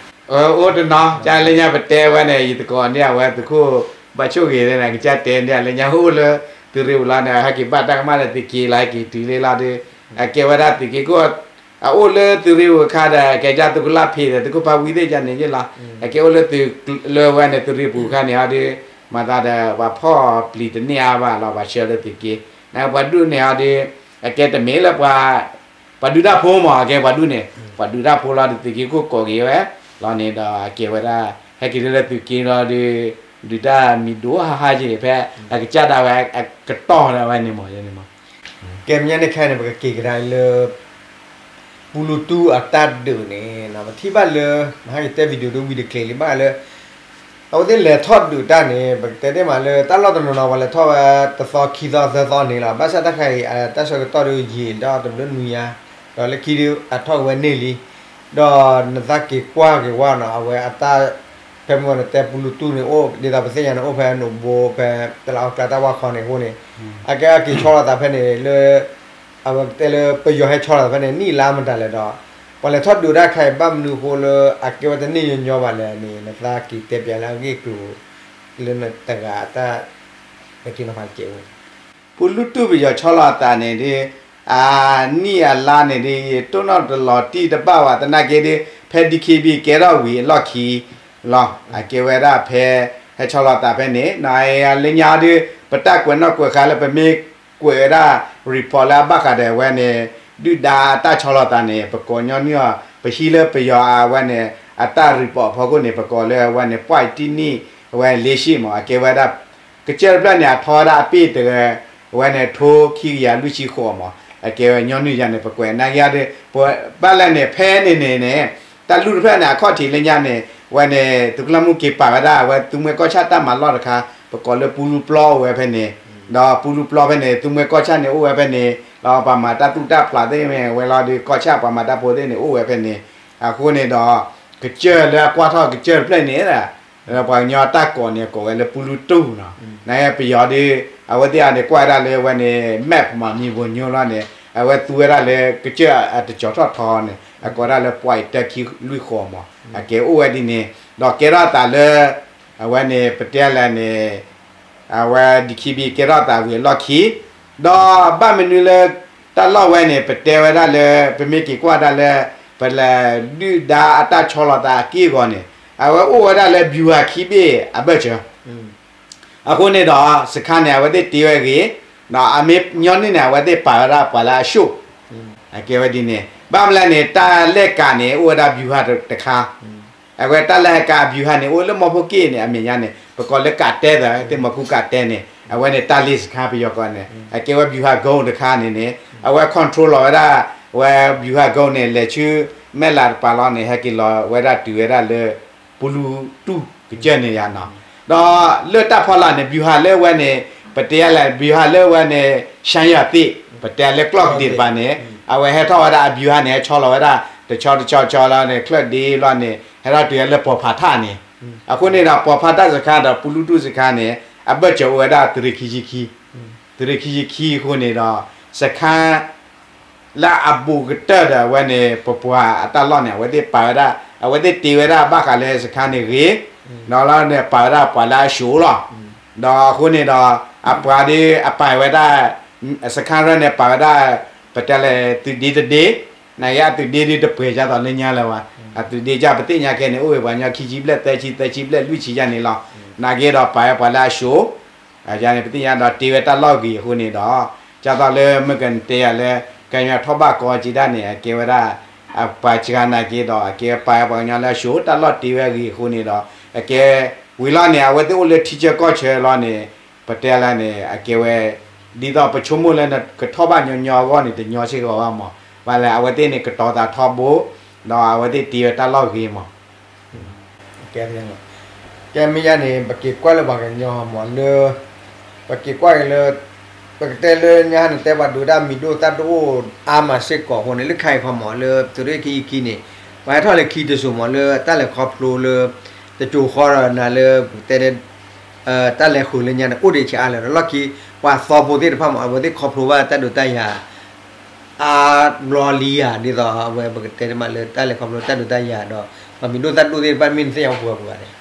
အိၣ်တနီၤ ကလၢညါပတဲဝဲန့ၣ် ယသကိးန့ၣ် အဝဲသုးခိၣ်ဘၣ်ဆိၣ်ဂ့ၤန့ၣ် ကစၢ်တဲန့ၣ် လၢညါအိၣ်လၢသုးရ့ၣ်ပူၤလီၤန့ၣ် ဟဲက့ၤဘၣ်တၢ်ကမၣ်လၢသုးက့လီၤ ဟဲက့ၤတုၤလံလီၤဒီး အကဲဝဲဒၣ်သုးက့ခိၣ် အအိၣ်လၢသုးရ့ၣ်ပူၤအခါဒီး အကဲဒ်သုးခိၣ်လါဖ့းဒီး သုးခိၣ်ဖးဝံသ့ၣ်ကန့ၣ်ယ့ၢ်လီၤ. အကဲအိၣ်လၢသုး လၢဝဲန့ၣ်သုးရ့ၣ်ပူၤအခါန့ၣ်အီၤဒီး မၤသးဒီး ပှၤဖီၣ်ပျံၤတန့ၢ်အါဘၣ်လီၤ ပှၤဆှၢလၢသုးက့ နပှၤဒူၣ်န့ၣ်အီၤဒီး အကဲတမ့ၢ်လၢပှၤ ပှၤဒုးတၢ်ဖိမး အကဲပှၤဒူၣ်န့ၣ် ပှၤဒုးတၢ်ဖိလီၤဒီးသုးက့ခိၣ်ကိးက့ၤဝဲ လီၤန့ၣ်ဒီး အကဲဝဲဒၣ် ဟဲက့ၤလၢသုးက့လီၤဒီး ဒုးတၢ်မံၤဒိၣ်ဟါဟါက့ၤန့ၣ် ဖဲအကစၢ်ဒၣ်ဝဲအကတီၢ်ဒၣ်ဝဲန့ၣ်မး ယန့ၣ်မး ကဲမ့ၢ်ညါန့ၣ်ခဲအံၤန့ၣ် ပကက့ၤကဒါလၢ ပူလူတူၢ်အတၢ်ဒုးန့ၣ် ပထံၣ်ဘၣ်လၢ မဟါကတဲ video ဒိဝံၤတချ့လံဘၣ်လၢ အဝဲသ့ၣ်လဲၤထီၣ်ဒုးတၢ်န့ၣ် ပကတဲသ့မးလၢ တၢ်လီၢ်တနီၤနီၤ ပှၤလဲၤထီၣ်ဝဲတသီခံသီသၢသီန့ၣ်လီၤ. ဘၣ်ဆၣ်တၢ်ခါအံၤ တၢ်ဆၢကတီၢ်ဒုးယံာ်ဒီးတဘျုးနွံညါ ဒီးလၢခံဒုးအထီၣ်က့ၤဝဲန့ၢ်လံ ဒီးနသးက့ၤကွၢ်က့ၤဝဲနီၤ အဝဲအတၢ် ဖဲမ့ၢ်န့ၣ် တဲပူလူတူၢ်န့ၣ် အိၣ်ဒ်သိးပသ့ၣ်ညါန့ၣ် အိၣ်ဖဲနိၣ်ဘိ ဖဲတလးအီၣ်ကျါတၢ်ဝၢ်ခီန့ၣ်အဃိန့ၣ် အကဲအက့ၤဆီလီၤသးဖဲန့ၣ်လၢ အဝဲကတဲလၢပယီၤဟဲဆီလီၤသးဖဲန့ၣ် နံၣ်လါမတၤလဲၣ်ဒီး ပှၤလဲၤထီၣ်ဒုးတၢ်ခါအံၤ ဘၣ်မနုၤအဃိလၢအကဲဝဲတန့ၢ်ညီညီဘၣ်လဲၣ်န့ၣ် နသးက့ၤတဲပျးလၢအဂ့ၢ်အကျိၤ လၢနတဂၤအတၢ် နက့ၤနီၤဖးတကဲးဝဲ ပူလူတူၢ်ပယီၤဆီလီၤသးန့ၣ်ဒီး အနံၣ်အလါန့ၣ်ဒီး ယတိၢ်နီၣ်တလီၤတံၢ်တဘၣ်ဘၣ် သနာ်က့ဒီး ဖဲ DKB ကဲထီၣ်ဝံၤအလီၢ်ခံလီၤ. အကဲဝဲဒၣ်ဖဲ ဟဲဆီလီၤသးဖဲန့ၣ် လၢညါဒီး ပတၢ်ကွဲးနီၣ်ကွဲးဃါလၢပမ့ၢ်ကွဲးဝဲဒၣ် report လၢအဘၣ်ဃးဒီးအဝဲန့ၣ် ဒုၣ်ဒါအတၢ်ဆီလီၤသးန့ၣ် ပကိးညီနုၢ်အီၤ ပဟံးလၢပယီၤအဝဲန့ၣ် အတၢ် report ဖီခိၣ်န့ၣ် ပကိးလၢအဝဲန့ၣ် point တနံၣ် အဝဲ လေးရှစ် မး အကဲဝဲဒၣ် ကစၢၢ်တဖျၢၣ်န့ၣ် အထီဝဲဒၣ်အပ့ၢ်တဂၤ အဝဲန့ၣ် ထိခံကယၤလွံၢ်ဆံဃိးမး အကဲဝဲညီနုၢ်ယၤန့ၣ် ပကွဲးနာ်က့ဒီး ပဘၣ်လဲၣ်န့ၣ် ဖဲန့ၣ်န့ၣ်န့ၣ် တၢ်လုၢ်တဖျၢၣ်န့ၣ် အခီၣ်ထံးလၢညါန့ၣ် အဝဲန့ၣ် သုးခိၣ်လါမူက့ၤပာ်ဝဲဒၣ် အဝဲသူမှဲကီၢ်ဆၣ်တၢ်မၤလီၢ်တခါ ပကိးလၢပူလူပျီအိၣ်ဝဲဖဲန့ၣ် ဒီးပူလူပျီဖဲန့ၣ် သူမှဲကီၢ်ဆၣ်န့ၣ်အိၣ်ဝဲဖဲန့ၣ် ဒီးပှၤမၤတၢ်သူၣ်တၢ်ဖျးသ့ၣ်မ့ၢ်ဝဲလီၤဒီး ကီၢ်ဆၣ်ပှၤမၤတၢ်ဖိသ့ၣ်န့ၣ် အိၣ်ဝဲဖဲန့ၣ် အဃိန့ၣ်ဒီး ကစၢၢ်လၢအကွၢ်ထီၣ်ကစၢၢ်တဖျၢၣ်န့ၣ် ပှၤကညီတၢ်ကိးန့ၣ် အကိးဝဲလၢပူလူတူၢ်နီၤ, နပယီၤဒီး အဝဲသ့ၣ်အန့ၣ် ကွၢ်ဝဲဒၣ်လၢအဝဲန့ၣ် map မး မံၤပိာ်ညိလီၤန့ၣ် အဝဲသူဝဲဒၣ်လၢ ကစၢၢ်အတကၠီၤထီၣ်ထီန့ၣ် အကိးဒၣ်လၢ ပွဲးတၢ ခံလွံၢ်ဃိးမး အကဲအိၣ်ဝဲဒ်န့ၣ် ဒီးကဲထီၣ်သးလၢ အဝဲန့ၣ် ပတဲလဲၣ်န့ၣ် အဝဲ DKBA ကဲထီၣ်သးဝံၤအလီၢ်ခံ ဒီးဘၣ်မနုၤလၢ တၢ်လီၢ်ဝဲန့ၣ် ပတဲဝဲဒၣ်လၢ ပမ့ၢ်က့ၤကွၢ်ဒၣ်လၢ ပလဲၤဒုၣ်ဒါအတၢ်ဆီလီၤသးအက့ၢ်အဂီၤန့ၣ် အဝဲအိၣ်ဝဲဒၣ်လၢ ဗျူဟာ ခံဘ့ၣ်အဘၢၣ်စၢၤ အဃိန့ၣ်ဒီး စခါန့ၣ် အဝဲသ့ၣ်တ့ဝဲဂ့ၤ, ဒီးအမ့ၢ်ညီနုၢ်န့ၣ် အဝဲသ့ၣ်ပာ်ဝဲဒၣ်ပှၤလၢအ ဆူၣ်, အကဲဝဲဒ်န့ၣ် ဘၣ်မနုၤလဲၣ်န့ၣ် တၢ်လဲၢ်ကးန့ၣ် အိၣ်ဝဲဒၣ် ဗျူဟာ တခါ, အဝဲတၢ်လဲၢ်ကး ဗျူဟာ န့ၣ် အိၣ်လၢမီဖိက့ၣ်န့ၣ် အမဲာ်ညါန့ၣ် ပကိးလၢကးတဲသၢ သ့ၣ်မီၤကူကးတဲန့ၣ် အဝဲန့ၣ် တၢ်လ့စခါပယီၤကိးန့ၣ် အကဲဝဲ ဗျူဟာကုန်း တခါန့ၣ်န့ၣ် အဝဲ control လီၤဝဲဒၣ် ဝဲ ဗျူဟာကုန်း န့ၣ် လဲၤဆူ မဲၢ်လးတပၤလီၤန့ၣ် ဟဲက့ၤလီၤဝဲဒၣ်တုၤဝဲဒၣ်လၢ ပူလူတူၢ်ကစၢၢ်န့ၣ်ယါနီၤ, ဒီးလၢတၢ်ဖီလာ်န့ၣ် ဗျူဟာ လၢဝဲန့ၣ် ပတဲလဲၣ် ဗျူဟာ လၢဝဲန့ၣ် ရှမ်းရွာသစ် ပတဲလၢကျီၢ်ကဒံးတပၤန့ၣ် အဝဲဟဲထီၣ်ဝဲဒၣ်အ ဗျူဟာ န့ၣ် ဟဲဆီလီၤဝဲဒၣ် တဆီတဆီဆီလီၤန့ၣ် ချၢၣ်ဒ့လီၤန့ၣ် ဟဲထီၣ်တုၤလၢ ပီၤဖးထၣ် န့ၣ်, အဃိန့ၣ်ဒီး ပီၤဖးထၣ် စခါ ဒီး ပူလူတူၢ် စခါ န့ၣ် အဘၢၣ်စၢၤအိၣ်ဝဲဒၣ် သုးရ့ၣ်ခံဆံခံ, သုးရ့ၣ်ခံဆံခံအဃိန့ၣ်ဒီး စခါ လၢအဘူးကတၢၢ်ဒီးအဝဲန့ၣ် ပပှၤအတၢ်လီၢ်န့ၣ် အဝဲသ့ၣ်ပာ်ဝဲဒၣ် အဝဲသ့ၣ်တ့ဝဲဒၣ်ဘၣ်ဃးလၢစခါန့ၣ်ဂ့ၤ, ဒီးလၢန့ၣ်ပာ်ဝဲဒၣ်ပှၤလၢအ ဆူၣ် လီၤ, ဒီးအဃိန့ၣ်ဒီး အပှၤဒ်အပာ်ဝဲဒၣ် စခါရၢၢ်န့ၣ် ပာ်ဝဲဒၣ် ပတဲလဲၣ် သုးဒ့တဒ့, နာ်က့အသုးဒ့ဒ်တပှဲၤဒ်သိးလၢညါလၢၤဘၣ်, အသုးဒ့ကၢ်ပသ့ၣ်ညါခဲန့ၣ် အိၣ်ဝဲပှၤကညီခံဆံဘျဲၣ်သၢဆံသၢဆံဘျဲၣ်လွံၢ်ဆံယါန့ၣ်လီၤ, နာ်က့ဒီးပာ်ဝဲပှၤလၢအ ဆူၣ် န့ၣ် ပသ့ၣ်ညါဒီးတ့ဝဲတၢ်လီၢ်ဂ့ၤအဃိန့ၣ်ဒီး ဒ်သိးလၢမ့ၢ်ကတဲယၤလၢ ကညီထီၣ်ဘၣ်ကီက့ၤဒၣ်န့ၣ် အကဲဝဲဒၣ် အပှၤစှၤနာ်က့ဒီး အကဲပာ်ဝဲပှၤကညီလၢအ ဆူၣ် တၢ်လီၢ်တ့ဝဲအဂ့ၤအဃိန့ၣ်ဒီး အကဲဝံၤလီၤန့ၣ် အဝဲသ့ၣ်အိၣ်လၢထံဆၢကီၢ်ဆၢလီၤန့ၣ် ပတဲလၢန့ၣ် အကဲဝဲ ဒ်သိးပဆိကမိၣ်လၢနကထီၣ်ဘၣ်ညီညီအဂီၢ်န့ၣ် တညီစ့ၢ်ကီးဘၣ်မး, ဘၣ်လဲၣ် အဝဲသ့ၣ်န့ၣ် ကတီၤသးထီဘိ, ဒီးအဝဲသ့ၣ်တ့ဝဲတၢ်လီၢ်ဂ့ၤမး ကဲမ့ၢ်ယါန့ၣ် ပက့ၤကွၢ်လၢပှၤကညီမးလၢ ပက့ၤကွၢ်က့ၤလၢ ပကတဲလၢညါန့ၣ် တဲပှၤဒုးတၢ်မံၤဒိၣ်သၣ်ဒိၣ်အါမးစ့ၢ်ကီးအဃိန့ၣ် လၢခါအံၤခီမး လၢသုးရ့ၣ်ခံဆံခံန့ၣ် ပှၤဟဲထီၣ်လၢခံတစိၤမး လၢတၢ်လဲၤခီဖျိလၢ တစိၤဃီဒီးနၤလၢပကတဲ တၢ်လဲၤဃုာ်လၢညါန့ၣ် အိၣ်ဒံးဆံးအါလၢၤဒီး လီၢ်ခံ ပှၤသီဖိသ့ၣ်တဖၣ်မး အဝဲသ့ၣ်ခီဖျိဘၣ်တၢ်ဒုးတၢ်ယၤ အါဘျီလံဧါ ဒ်သိးအဝဲပကတဲတမးလၢတၢ်လဲၤခီဖျိတၢ်ဒုးတၢ်ယၤဒီး ပှၤမံၤဒိၣ်သၣ်ဒိၣ်သ့ၣ်တဖၣ်မ့ၢ်နသ့ၣ်ညါပှဲၤပှဲၤန့ၣ်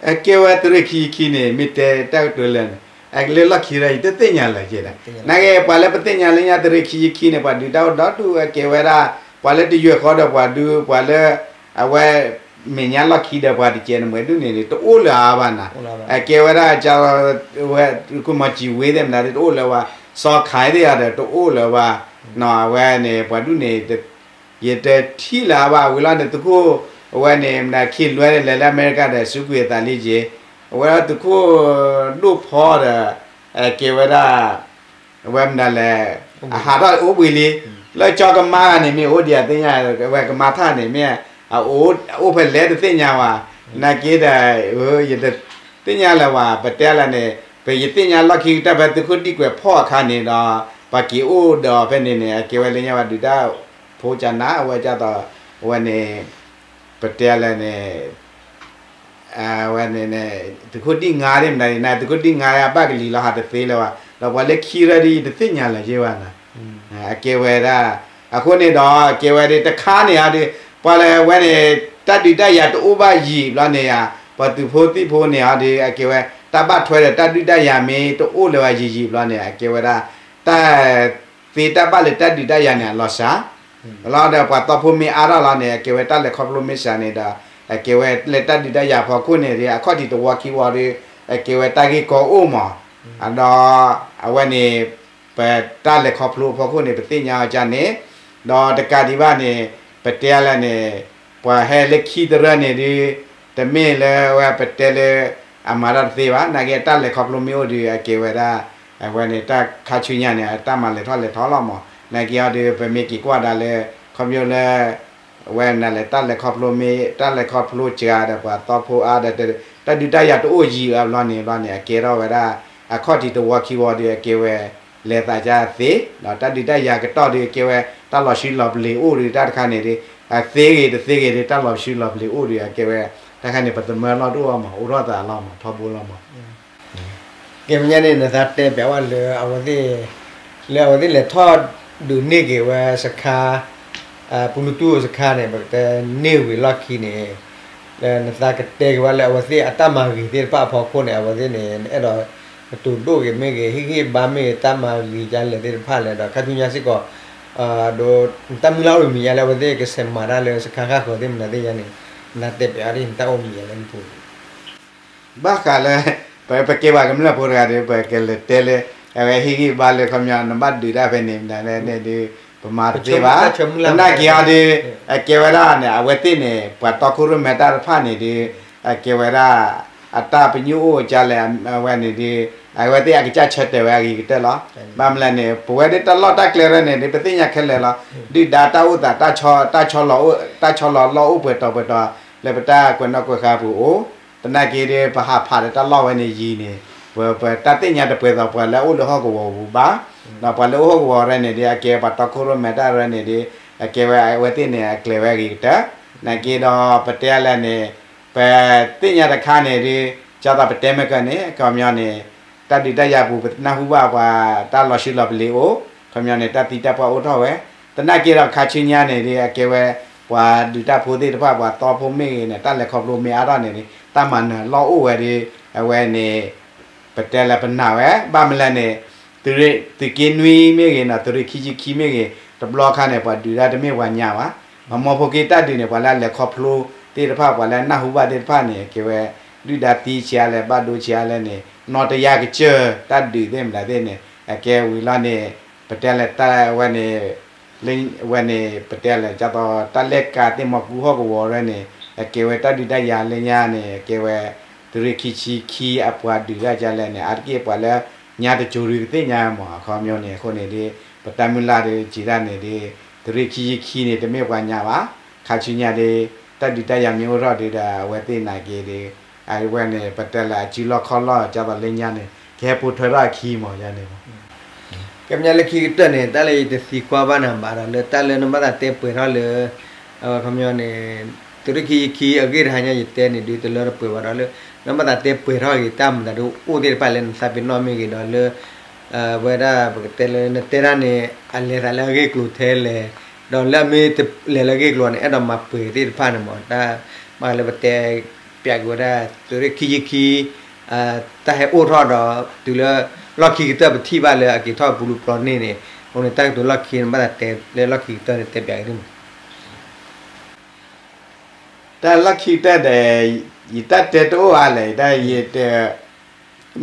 အကဲဝဲသုးရ့ၣ်ခံဆံခံန့ၣ် မ့ၢ်တဲတၢ်ကတိၤလၢာ်န့ၣ် အကဲလၢလီၢ်ခံဒီး ယတသ့ၣ်ညါလၢၤက့ဒီး နာ်က့ ပှၤလၢပသ့ၣ်ညါလၢညါသုးရ့ၣ်ခံဆံခံန့ၣ် ပှၤဒုးတၢ်အိၣ်ဒီဒူၣ် အကဲဝဲဒၣ် ပှၤလၢတယွဲၢ်ဃီဒီးပှၤဒုး ပှၤလၢ အဝဲ မဲာ်ညါလီၢ်ခံဒီးပှၤတကဲန့ၣ် မွဲဒူၣ်န့ၣ် တအိၣ်လၢၤအါဘၣ်နၤ, အကဲဝဲဒၣ် ကဝဲ ခိၣ်မီၤစံၤဝ့သ့ၣ်မနုၤသ့ၣ်တအိၣ်လၢၤဘၣ်, စီၤခးသ့ၣ်အီၤဒီးတအိၣ်လၢၤဘၣ်, အဝဲန့ၣ် ပှၤဒူၣ်န့ၣ် ယတထံၣ်လၢၤဘၣ် ဝံၤလီၤန့ၣ် သုးခိၣ် အဝဲန့ၣ် မနုၤ ခ့လွဲန့ၣ် လဲၤလၢအမဲရကၤဒီး စူးကွံာ်အသးလံက့ၤ, အဝဲဒၣ်သုးခိၣ်ဒိၣ်ဖီဒီး ကဲဝဲဒၣ် အဝဲမနုၤလဲၣ် အဟးထီၣ်အိၣ်ဘှံးလံ, လၢကၠီကမါန့ၣ်မ့ၢ်အိၣ်ဒံးအသ့ၣ်ညါ, အဝဲကမါထၣ်န့ၣ်မ့ၢ် အအိၣ်ဖဲလဲၣ်တသ့ၣ်ညါဝဲ, နာ်က့ဒီး ယတသ့ၣ်ညါလၢၤဝဲ ပတဲလၢန့ၣ် ပယသ့ၣ်ညါလီၢ်ခံကတၢၢ်ဖဲသုးခိၣ်ဒံၣ်ကွဲးဖီၣ်အခါန့ၣ်ဒီး ပှၤက့ၤအိၣ်ဒီးဖဲန့ၣ်န့ၣ် အကဲဝဲလၢညါဝဲဒုးတၢ်ဖိကနၣ် အဝဲကၢ်သိး အဝဲန့ၣ် ပတဲလၢန့ၣ် အဝဲန့ၣ် သုးခိၣ်ဒံၣ်ငါဒ်မနုၤန့ၣ် သုးခိၣ်ဒံၣ်ငါအဘၣ်ကလံၤလီၤဟးတသ့လၢၤဘၣ်, ဒီးပှၤလၢခံရၢၢ်ဒ်ယတသ့ၣ်ညါလၢၤယ့ၢ်ဘၣ်နၤ, အကဲဝဲဒၣ် အဃိန့ၣ်ဒီး ကဲဝဲဒၣ်တခါန့ၣ်အဒုး ပှၤလၢအဝဲန့ၣ် တၢ်ဒုးတၢ်ယၤတအိၣ်ဘၣ်ယံာ်ဘျီန့ၣ်ဧါ, ပှၤသုးဖိသံၣ်ဖိန့ၣ်အဒုး အကဲဝဲ တၢ်ဘၣ်ထွဲဒီးတၢ်ဒုးတၢ်ယၤမ့ၢ်တအိၣ်လၢၤဘၣ်ယံာ်ယံာ်ဘျီန့ၣ် အကဲဝဲဒၣ် တၢ် သ့တၢ်ဘၣ်လၢတၢ်ဒုးတၢ်ယၤန့ၣ် အလီၤစှၤ, လီၤဒီးပှၤသီဖိမ့ၢ်အါထီၣ်လီၤန့ၣ် အကဲဝဲတၢ်လဲၤခီဖျိမ့ၢ်စှၤန့ၣ်ဒီး အကဲဝဲလၢတၢ်ဒုးတၢ်ယၤဖီခိၣ်န့ၣ်ဒီး အခီၣ်ထံးတဝီခံဝီဒီး အကဲဝဲတၢ်ဂ့ၢ်ကီအိၣ်မး, ဒီး အဝဲန့ၣ် ပတၢ်လဲၤခီဖျိအဖီခိၣ်န့ၣ် ပသ့ၣ်ညါအီၤကန့ၣ်, ဒီးတကးဒံးဘၣ်န့ၣ် ပတဲလၢန့ၣ် ပှၤဟဲလၢခံတရၢၢ်န့ၣ်ဒီး တမ့ၢ်လၢဝဲပတဲလၢ အမၤတၢ်တသ့ဘၣ်, နာ်က့တၢ်လဲၤခီဖျိမ့ၢ်အိၣ်ဒီး အကဲဝဲဒၣ် အဝဲန့ၣ် တၢ်ခါဆူညါန့ၣ် တၢ်မၤလဲၤထီၣ်လဲၤထီလီၤမး, နာ်က့အီၤဒီး ပမ့ၢ်က့ၤကွၢ်ဒၣ်လၢ ခီဖျိလၢ အဝဲမနုၤလဲၣ် တၢ်လဲၤခီဖျိမ့ၢ် တၢ်လဲၤခီဖျိစှၤဒီးပှၤသီဖိအါဒီး တၢ်ဒုးတၢ်ယၤတအိၣ်ယံာ်အဘျီန့ၣ် ဘျီန့ၣ် အကဲထီၣ်ဝဲဒၣ် အခီၣ်ထံးတဝီခံဝီဒီး အကဲဝဲ လဲၤသးကသ့, ဒီးတၢ်ဒုးတၢ်ယၤကတီၢ်ဒီး အကဲဝဲ တၢ်လီၤဆှံလီၤပလ့ၤအိၣ်ဒီး တၢ်တခါန့ၣ်ဒီး အသ့ဂ့ၤတသ့ဂ့ၤဒီး တၢ်လီၤဆှံလီၤပလ့ၤအိၣ်ဒီး အကဲဝဲ တၢ်ခါန့ၣ် ပသမၢလီၢ်တအိၣ်အါမး အိၣ်ထီၣ်သးလီၤမး ထီဘိလီၤမး. ကဲမဲာ်ညါန့ၣ် နသးတဲပျးဝဲလၢအဝဲသ့ၣ် လၢအဝဲသ့ၣ်လဲၤထီၣ်ဒုးန့ၢ်က့ၤဝဲစခါ ပူလူတူၢ်စခါန့ၣ် ပကတဲန့ၢ်ဝံၤလီၢ်ခံန့ၣ် လၢနသးကတဲက့ၤဝဲလၢအဝဲသ့ၣ်အတၢ်မၤဂ့ၤသ့ၣ်တဖၣ်အဖီခိၣ်န့ၣ် အဝဲသ့ၣ်န့ၣ် နအဲၣ်ဒိးကတိၤဒိၣ်ဂ့ၤမ့ၢ်ဂ့ၤ ဟ့ၣ်ဂံၢ်ဘါမ့ၢ်ဂ့ၤ တၢ်မၤဂ့ၤဒ်လဲၣ်သ့ၣ်တဖၣ်လဲၣ် ဒီးခါဆူညါစ့ၢ်ကီး ဒီးနတၢ်မုၢ်လၢ်အိၣ်မံၤညါလၢအဝဲသ့ၣ်ကဆဲးမၤတၢ်လၢစခါဃၣ်ဃၢၤသ့ၣ်မနုၤသ့ၣ်ညါန့ၣ် နတဲပျးအီၤဒ်နတၢ်အိၣ်မံၤညါလၢနပူၤ ဘၣ်ဃးလၢ ပ ပကဲပှၤကမျၢၢ်ဖိတဂၤဒီး ပကလဲၤတဲလၢ အဝဲဟ့ၣ်ဂံၢ်ဘါလၢခီပညီ နဘၣ်ဒုးတၢ်ဖဲန့ၣ်မနုၤလဲၣ်န့ၣ်ဒီး ပမၤတသ့ဘၣ်. သနာ်က့အီၤဒီး အကဲဝဲဒၣ်န့ၣ် အဝဲသ့ၣ်န့ၣ် ပှၤတီခိၣ်ရိၣ်မဲတၢ်တဖၣ်န့ၣ်ဒီး အကဲဝဲဒၣ် အတၢ်ပညိၣ်အိၣ်ကလဲၣ် အဝဲန့ၣ်ဒီး အဝဲသ့ၣ်အကစၢ်ဆၢတဲာ်ဝဲအဂ့ၤကတၢၢ်လီၤ. ဘၣ်မနုၤလဲၣ်န့ၣ် ပဝဲဒၣ်တၢ်လီၢ်တၢ်ကျဲရဲၣ်န့ၣ်ဒီး ပသ့ၣ်ညါခဲလၢာ်လီၤ. ဒုၣ်ဒါတၢ်အိၣ်သး တၢ်ဆီလီၤ တၢ်ဆီလီၤလီၢ်အိၣ်ပှဲၤတီၤပှဲၤတီၤ လၢပတၢ်ကွဲးနီၣ်ကွဲးဃါပူၤအိၣ် သနာ်က့ဒီး ပဟးဖးဒီးတၢ်လီၢ်ဝဲန့ၣ်ယံၤန့ၣ် ပ ပတၢ်သ့ၣ်ညါတပှဲၤသိးပှၤလၢအအိၣ်လၢဟီၣ်ကဝီၤပူၤဘၣ်. ဒီးပှၤလၢအိၣ်ဟီၣ်ကဝီၤရဲၣ်န့ၣ်ဒီး အကဲပှၤတီခိၣ်ရိၣ်မဲတၢ်ရဲၣ်န့ၣ်ဒီး အကဲဝဲအဝဲသ့ၣ်န့ၣ် အကျဲၤဝဲအဂ့ၤကတၢၢ်. သနာ်က့ဒီး ပတဲလဲၣ်န့ၣ် ပသ့ၣ်ညါတခါန့ၣ်ဒီး ကၢ်သိးပတဲမ့ၢ်ကၢၢ်န့ၣ် အခီပညီန့ၣ် တၢ်ဒုးတၢ်ယၤပူၤ ပနၢ်ဟူဘၣ်ပှၤတၢ်လီၤဆံးလီၤပလ့ၤအိၣ် အခီပညီန့ၣ် တၢ်သံတၢ်ပှၢ်အိၣ်ထီၣ်ဝဲ. သနာ်က့ဒီးခါဆူညါန့ၣ်ဒီး အကဲဝဲ ပှၤဒုးတၢ်ဖိသ့ၣ်တဖၣ် ပှၤသီဖိမ့ၢ်ဂ့ၤန့ၣ် တၢ်လဲၤခီဖျိမ့ၢ်အါထီၣ်န့ၣ်ဒီး တၢ်မၤနၢၤလီၢ်အိၣ်ဝဲဒီး အဝဲန့ၣ် ပတဲလၢပနာ်ဝဲ ဘၣ်မနုၤလဲၣ်န့ၣ် သုးရ့ၣ် သုးက့နွံမ့ၢ်ဂ့ၤန့ၣ် သုးရ့ၣ်ခံဆံခံမ့ၢ်ဂ့ၤ တဘျီခါန့ၣ် ပှၤဒုးတၢ်တမ့ၢ်ပှၤညါဘၣ်. အမိၢ်ဖိက့တၢ်ဒုးန့ၣ် ပှၤလၢအလဲၤခီဖျိသ့ၣ်တဖၣ် ပှၤလၢအနၢ်ဟူဘၣ်သ့ၣ်တဖၣ်န့ၣ် ကဲဝဲ ဒုၣ်ဒါသံဆံးအါလဲၣ် ဘၣ်ဒိဆံးအါလဲၣ်န့ၣ် နီၣ်တယါကစၢၢ်တၢ်ဒုးသ့ၣ်မတၤသ့ၣ်န့ၣ် အကဲဝံၤလီၤန့ၣ် ပတဲလဲၣ်တၢ်ဝဲန့ၣ် လၢဝဲန့ၣ် ပတဲလဲၣ် ကၢ်သိးတၢ်လဲၤကၤသ့ၣ်မီၤကူဟီၣ်ကဝီၤရဲၣ်န့ၣ် အကဲဝဲတၢ်ဒုးတၢ်ယၤလၢညါန့ၣ် အကဲဝဲ သုးရ့ၣ်ခံဆံခံအပှၤဒုးတၢ်ကလဲၣ်န့ၣ် အါတက့ၢ်ပှၤလၢညါတစိၤဒုးကသ့ၣ်ညါမး အခီပညီန့ၣ် အဃိန့ၣ်ဒီး ပတၢ်မုၢ်လၢ်ဒီးစံးတၢ်န့ၣ်ဒီး သုးရ့ၣ်ခံဆံခံန့ၣ် တမ့ၢ်ပှၤညါဘၣ်. ခါဆူညါဒီး တၢ်ဒုးတၢ်ယၤမ့ၢ်အိၣ်ထီၣ်ဒီး အဝဲသ့ၣ်နာ်က့ဒီး အဝဲန့ၣ် ပတဲလၢအစုလီၢ်ခီၣ်လီၢ် ကၢ်သိးလၢညါန့ၣ် ကဟဲပိာ်ထွဲထီၣ်အခံမး ယၤန့ၣ်မး ကဲမဲာ်ညါလၢခံကတၢၢ်န့ၣ် တၢ်လၢယတသံကွၢ်ဘၣ်နၤဘၣ်ဒီး လၢတၢ်လၢနဘၣ်သးတဲပှဲၤထီၣ်လၢ အခီပညီန့ၣ် သုးရ့ၣ်ခံဆံခံအဂ့ၢ်တဟါညါယတဲန့ၣ် ဒုးတလၢတပှဲၤဘၣ်ဒီးလၢ နဘၣ်သးတဲပှဲၤထီၣ်က့ၤတၢ်မတၤဒုးအိၣ်သ့ၣ်တဖၣ်လၢနသးပ့ၤနီၣ်မ့ၢ်ဂ့ၤဒီးလၢ ဝဲဒၣ်ပကတဲလၢနတဲတၢ်န့ၣ် အလဲၤသးလၢအဂ့ၢ်ကျိၤထဲလဲၣ်, ဒီးလၢအမ့ၢ်တလဲၤလၢအဂ့ၢ်ကျိၤန့ၣ် အဲၣ်ဒိးမၤပှဲၤသ့ၣ်တဖၣ်န့ၣ်မး တၢ်မၤလၢပတဲပျးက့ၤဝဲဒၣ် သုးရ့ၣ်ခံဆံခံ တၢ်ဟဲအိၣ်ထီၣ်ဒီး တုၤလၢလီၢ်ခံကတၢၢ်ပထံၣ်ဘၣ်လၢအက့ၤထီၣ်ပူၤလူၤပျီန့ၣ်န့ၣ်, အဃိန့ၣ် တၢ်ကတိၤလီၢ်ခံန့ၣ် ဘၣ်သးတဲလၢလီၢ်ခံကတၢၢ်န့ၣ် တဲပျးက့ၤဒ်မး တၢ်လီၢ်ခံကတၢၢ်ဒီး ယတၢ်တဲတအိၣ်အါလဲၣ်, ယတ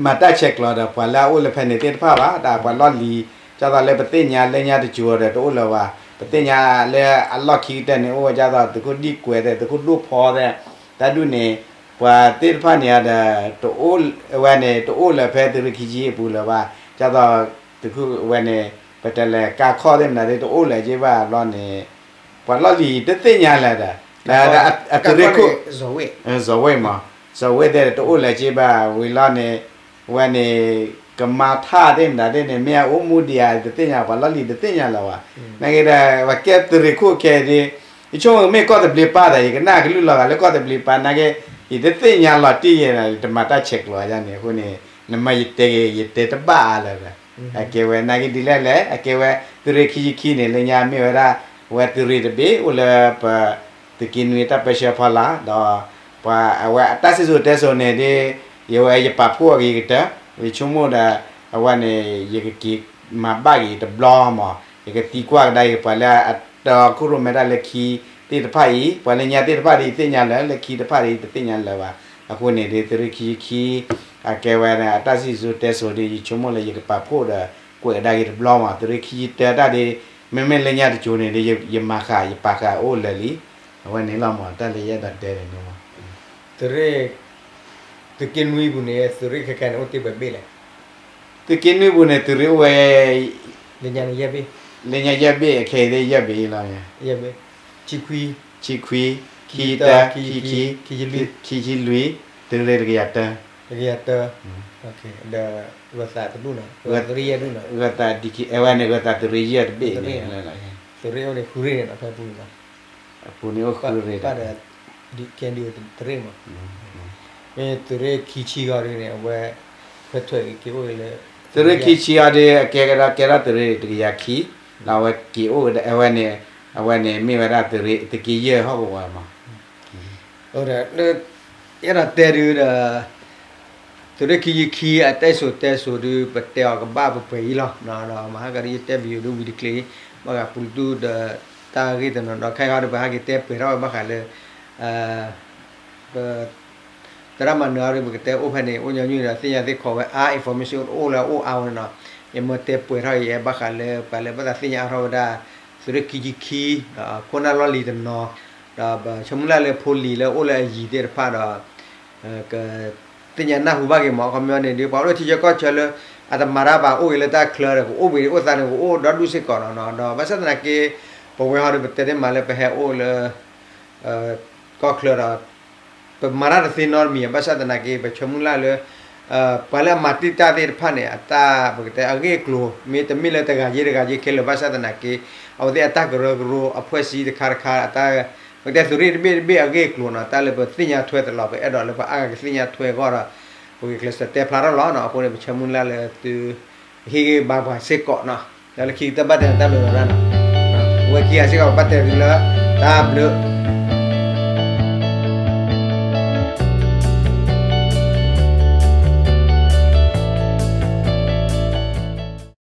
မၤတၢ်ဆဲးကျိးဒီး ပှၤလၢအအိၣ်လၢဖဲန့ၣ်သ့ၣ်တဖၣ်ဘၣ်, တၢ်ပှၤလီၢ်လံၤ ဒ်သိးလၢပသ့ၣ်ညါလၢညါတစိၤဒီးတအိၣ်လၢၤဘၣ်, ပသ့ၣ်ညါလၢအလီၢ်ခံကတၢၢ်န့ၣ် အိၣ်ဝဲဒ်သိး သုးခိၣ်ဒံၣ်ကွဲးသဲး သုးခိၣ်ဒိၣ်ဖီသဲး, တၢ်ဒုးန့ၣ် ပှၤသ့ၣ်တဖၣ်န့ၣ်ဒီး တအိၣ်ဝဲန့ၣ် တအိၣ်လၢဖဲသုးရ့ၣ်ခံဆံအပူၤလၢၤဘၣ်, ဒ်သိး သုးခိၣ်ဝဲန့ၣ် ပတဲလဲၣ် ကါခီၣ်သ့ၣ်မနုၤသ့ၣ် တအိၣ်လၢၤက့ဘၣ်ဘျီန့ၣ် ပှၤလီၢ်လံၤတသ့ၣ်ညါလၢၤဒီး အသုးရ့ၣ်ခိၣ် စီၤဝ့ၢ်မး, စီၤဝ့ၢ်သ့ၣ်တအိၣ်လၢၤက့ဘၣ်ဝံၤလီၤန့ၣ်, ဝဲန့ၣ် ကမါထၣ်သ့ၣ်မတၤသ့ၣ်န့ၣ် မ့ၢ်အအိၣ်မူဒံးဧါ တသ့ၣ်ညါ ပှၤလီၢ်လံၤတသ့ၣ်ညါလၢၤဘၣ်. နာ်က့ဒီး ပှၤကဲသုးရ့ၣ်ခိၣ်ခဲအံၤဒီး ယဆိကမိၣ်မ့ၢ်ကီၢ်သဘျ့ပၢ်ဒီး ယကနၣ်ကလုၢ်လီၤဂာ်လၢကီၢ်သဘျ့ပၢ် နာ်က့ ယတသ့ၣ်ညါလီၤတံၢ်ယဲၢ် ယတမၤတၢ်ဆဲးကျိးယါန့ၣ် အဃိန့ၣ် နမၤယတဲက့ၤ ယတဲတဘၣ်အါလၢၤဒီး အကဲဝဲ နာ်က့ဒ်လဲၣ်လဲၣ် အကဲဝဲ သုးရ့ၣ်ခံဆံခံန့ၣ် လၢညါမ့ၢ်ဝဲဒၣ် ဝဲသုးရ့ၣ်တဘ့ၣ် အိၣ်လၢပ သုးက့နွံတၢ်ပၢဆှၢဖီလာ် ဒီး ပှၤအဝဲအတၢ်စံၣ်စိၤတဲစိၤန့ၣ်ဒီး ယဝဲယပာ်ဖှိၣ်အဂ့ၤကတၢၢ် ယဆိကမိၣ်ဒီး အဝဲန့ၣ် ယကက့ၤမၤဘၣ်က့ၤတဘျီမး ယကသံကွၢ်ကဒါက့ၤပှၤလၢအတီခိၣ်ရိၣ်မဲတၢ်လၢခံသ့ၣ်တဖၣ်အံၤ ပှၤလၢညါသ့ၣ်တဖၣ်ဒီး ယသ့ၣ်ညါလၢၤ လၢခံတဖၣ်ဒီး ယတသ့ၣ်ညါလၢၤဘၣ်. အဃိန့ၣ်ဒီး သုးရ့ၣ်ခံဆံခံ အကဲဝဲဒၣ် အတၢ်စံၣ်စိၤတဲစိၤဒီး ယဆိကမိၣ်လၢယကပာ်ဖှိၣ်ဒီး ကွဲးကဒါက့ၤတဘျီမး သုးရ့ၣ်ခံဆံတၢတၢ်ဒီး မ့မ့ၢ်လၢညါတစိၤန့ၣ်ဒီး ယမၤဃာ် ယပာ်ဃာ်အိၣ်လၢာ်လံ. အဝဲန့ၣ်လီၤမး တၢ်လၢယအဲၣ်ဒိးတဲန့ၣ်မး သုးရ့ၣ် သုးက့နွံပူၤန့ၣ် သုးရ့ၣ်ခဲကဲန့ၣ် အိၣ်တ့ၢ်ပှဲၤဘ့ၣ်လဲၣ်. သုးက့နွံပူၤန့ၣ် သုးရ့ၣ်အိၣ်ဝဲ လၢညါန့ၣ်ယဲၢ်ဘ့ၣ်, လၢညါယဲၢ်ဘ့ၣ် အခဲအံၤသ့ၣ်ယဲၢ်ဘ့ၣ်အံၤလီၤ. ယဲၢ်ဘ့ၣ်, ဆံခွံ, ဆံခွံ, ခံဆံတၢ, ခံဆံခံ, ခံဆံလွံၢ်, သုးရ့ၣ်တကယၤတၢ, တကယၤတၢ, ဒီး ဂၢၤသးတဒူၣ်နီၤ, ဂၢၤသး အဝဲန့ၣ် ဂၢၤသးသုးရ့ၣ်ယဲၢ်တဘ့ၣ်န့ၣ်, သုးရ့ၣ်အိၣ်န့ၣ်ဃုရ့ၣ်န့ၣ်နီၤ ဖဲပူၤန့ၣ်နီၤ, အပူၤန့ၣ်အိၣ်ဃုရ့ၣ်ဒီး ကဲဒုးသုးရ့ၣ်မး, မ့ၢ်သုးရ့ၣ်ခံဆံဂီၤဒုးန့ၣ် အဝဲ ခွဲးထွဲးက့ၤအိၣ်လၢ သုးရ့ၣ်ခံဆံဂီၤဒုး အကဲကဒါကဲထီၣ်သုးရ့ၣ်တကယၤခံ, ဒီးအဝဲက့ၤအိၣ်ကဒါ အဝဲန့ၣ် အဝဲန့ၣ်မ့ၢ်ဝဲဒၣ်သုးရ့ၣ်တကယၤဟီၣ်ကဝီၤမး အဲၣ်ဒိးတဲဒုးဒီး သုးရ့ၣ်ခံဆံခံအတၢ်စံၣ်စိၤတဲစိၤဒုး ပတဲအီၤကဘၣ်ပှဲၤပှဲၤအံၤလီၤ. ဒီးမဟါကဒီးယတဲ video ဒုးဝံၤတချ့ ဘၣ်ဃးပူၤတူၢ်ဒီး တၢ်ဂ့ၢ်တနီၤဒီး ခဲအံၤဒီး ပဟဲက့ၤတဲပှဲၤထီၣ်ဝဲဘၣ်ဃးလၢ ပ သရၣ်မၤနၢၤအံၤဒီး ပကတဲအိၣ်ဖဲန့ၣ် အိၣ်ညီနုၢ်ဒီး သ့ၣ်ညါသ့ၣ်ခီဝဲအါ information အိၣ်လၢအအိၣ်အါဝဲန့ၣ်နီၤ. ယမ့ၢ်တဲပှဲၤထီၣ်အံၤ ဘၣ်ဃးလၢပှၤလၢဘၣ်သးသ့ၣ်ညါအါထီၣ်ဝဲဒၣ် သုးရ့ၣ်ခံဆံခံ ဒီးခိၣ်နၢ်လီၢ်လံၤတနီၤ ဒီးပဆၢမုၢ်လၢ်လၢဖိလံၤလၢအိၣ်လၢအယံၤသ့ၣ်တဖၣ်ဒီး က သ့ၣ်ညါနၢ်ဟူဘၣ်က့ၤမး ခီပညီန့ၣ်ဒုး ပှၤအိၣ်လၢထံဆၢကီၢ်ဆၢလၢ အတမၤတၢ်ဘၣ်အိၣ်ဂ့ၤလၢတၢ်ချၢဒီး ကအိၣ်ဘှံးအိၣ်သါန့ၣ် ကအိၣ်ဒီဒူၣ်စ့ၢ်ကီးနီၤ. ဒီးဘၣ်ဆၣ်သနာ်က့ ပဝဲဟီဒီး ပတဲသ့မးလၢပဟဲအိၣ်လၢ ကီၢ်ချၢဒီး ပမၤတၢ်တသ့နီတမံၤ ဘၣ်ဆၣ်သနာ်က့ ပဆၢမုၢ်လၢ်လၢ ပှၤလၢအမၤတံာ်တာ်သ့ၣ်တဖၣ်န့ၣ် အတၢ်ပကတဲအဂ့ၢ်အကျိၤ မ့တမ့ၢ်လၢတဂၤယ့တဂၤယ့ခဲလၢာ် ဘၣ်ဆၣ်သနာ်က့ အဝဲသ့ၣ်အတၢ်ကရၢကရိ အဖွဲ့အစည်းတခါတခါ အတၢ် ပကတဲသုးရ့ၣ်တဘ့ၣ်တဘ့ၣ်အဂ့ၢ်အကျိၤနီၤ တၢ်လၢပသ့ၣ်ညါထွဲသလီၤ ပအဲၣ်ဒိးလၢပအါဂၤကသ့ၣ်ညါထွဲအဂီၢ်ဒီး ပဂ့ၤကျဲးစၢးတဲဖျါထီၣ်လီၤနီၤ. အဃိန့ၣ် ပဆၢမုၢ်လၢ်လၢသု ဟ့ၣ်ဂံၢ်ဘါပှၤစ့ၢ်ကီးနီၤ. ဒီးလၢခံကတၢၢ်ဘၣ်တဲတၢ်ဘျုးဝဲဒၣ်နီၤ. အဝဲခံဂၤစ့ၢ်ကီး ပဘၣ်တဲသုလၢ တၢ်ဘျုး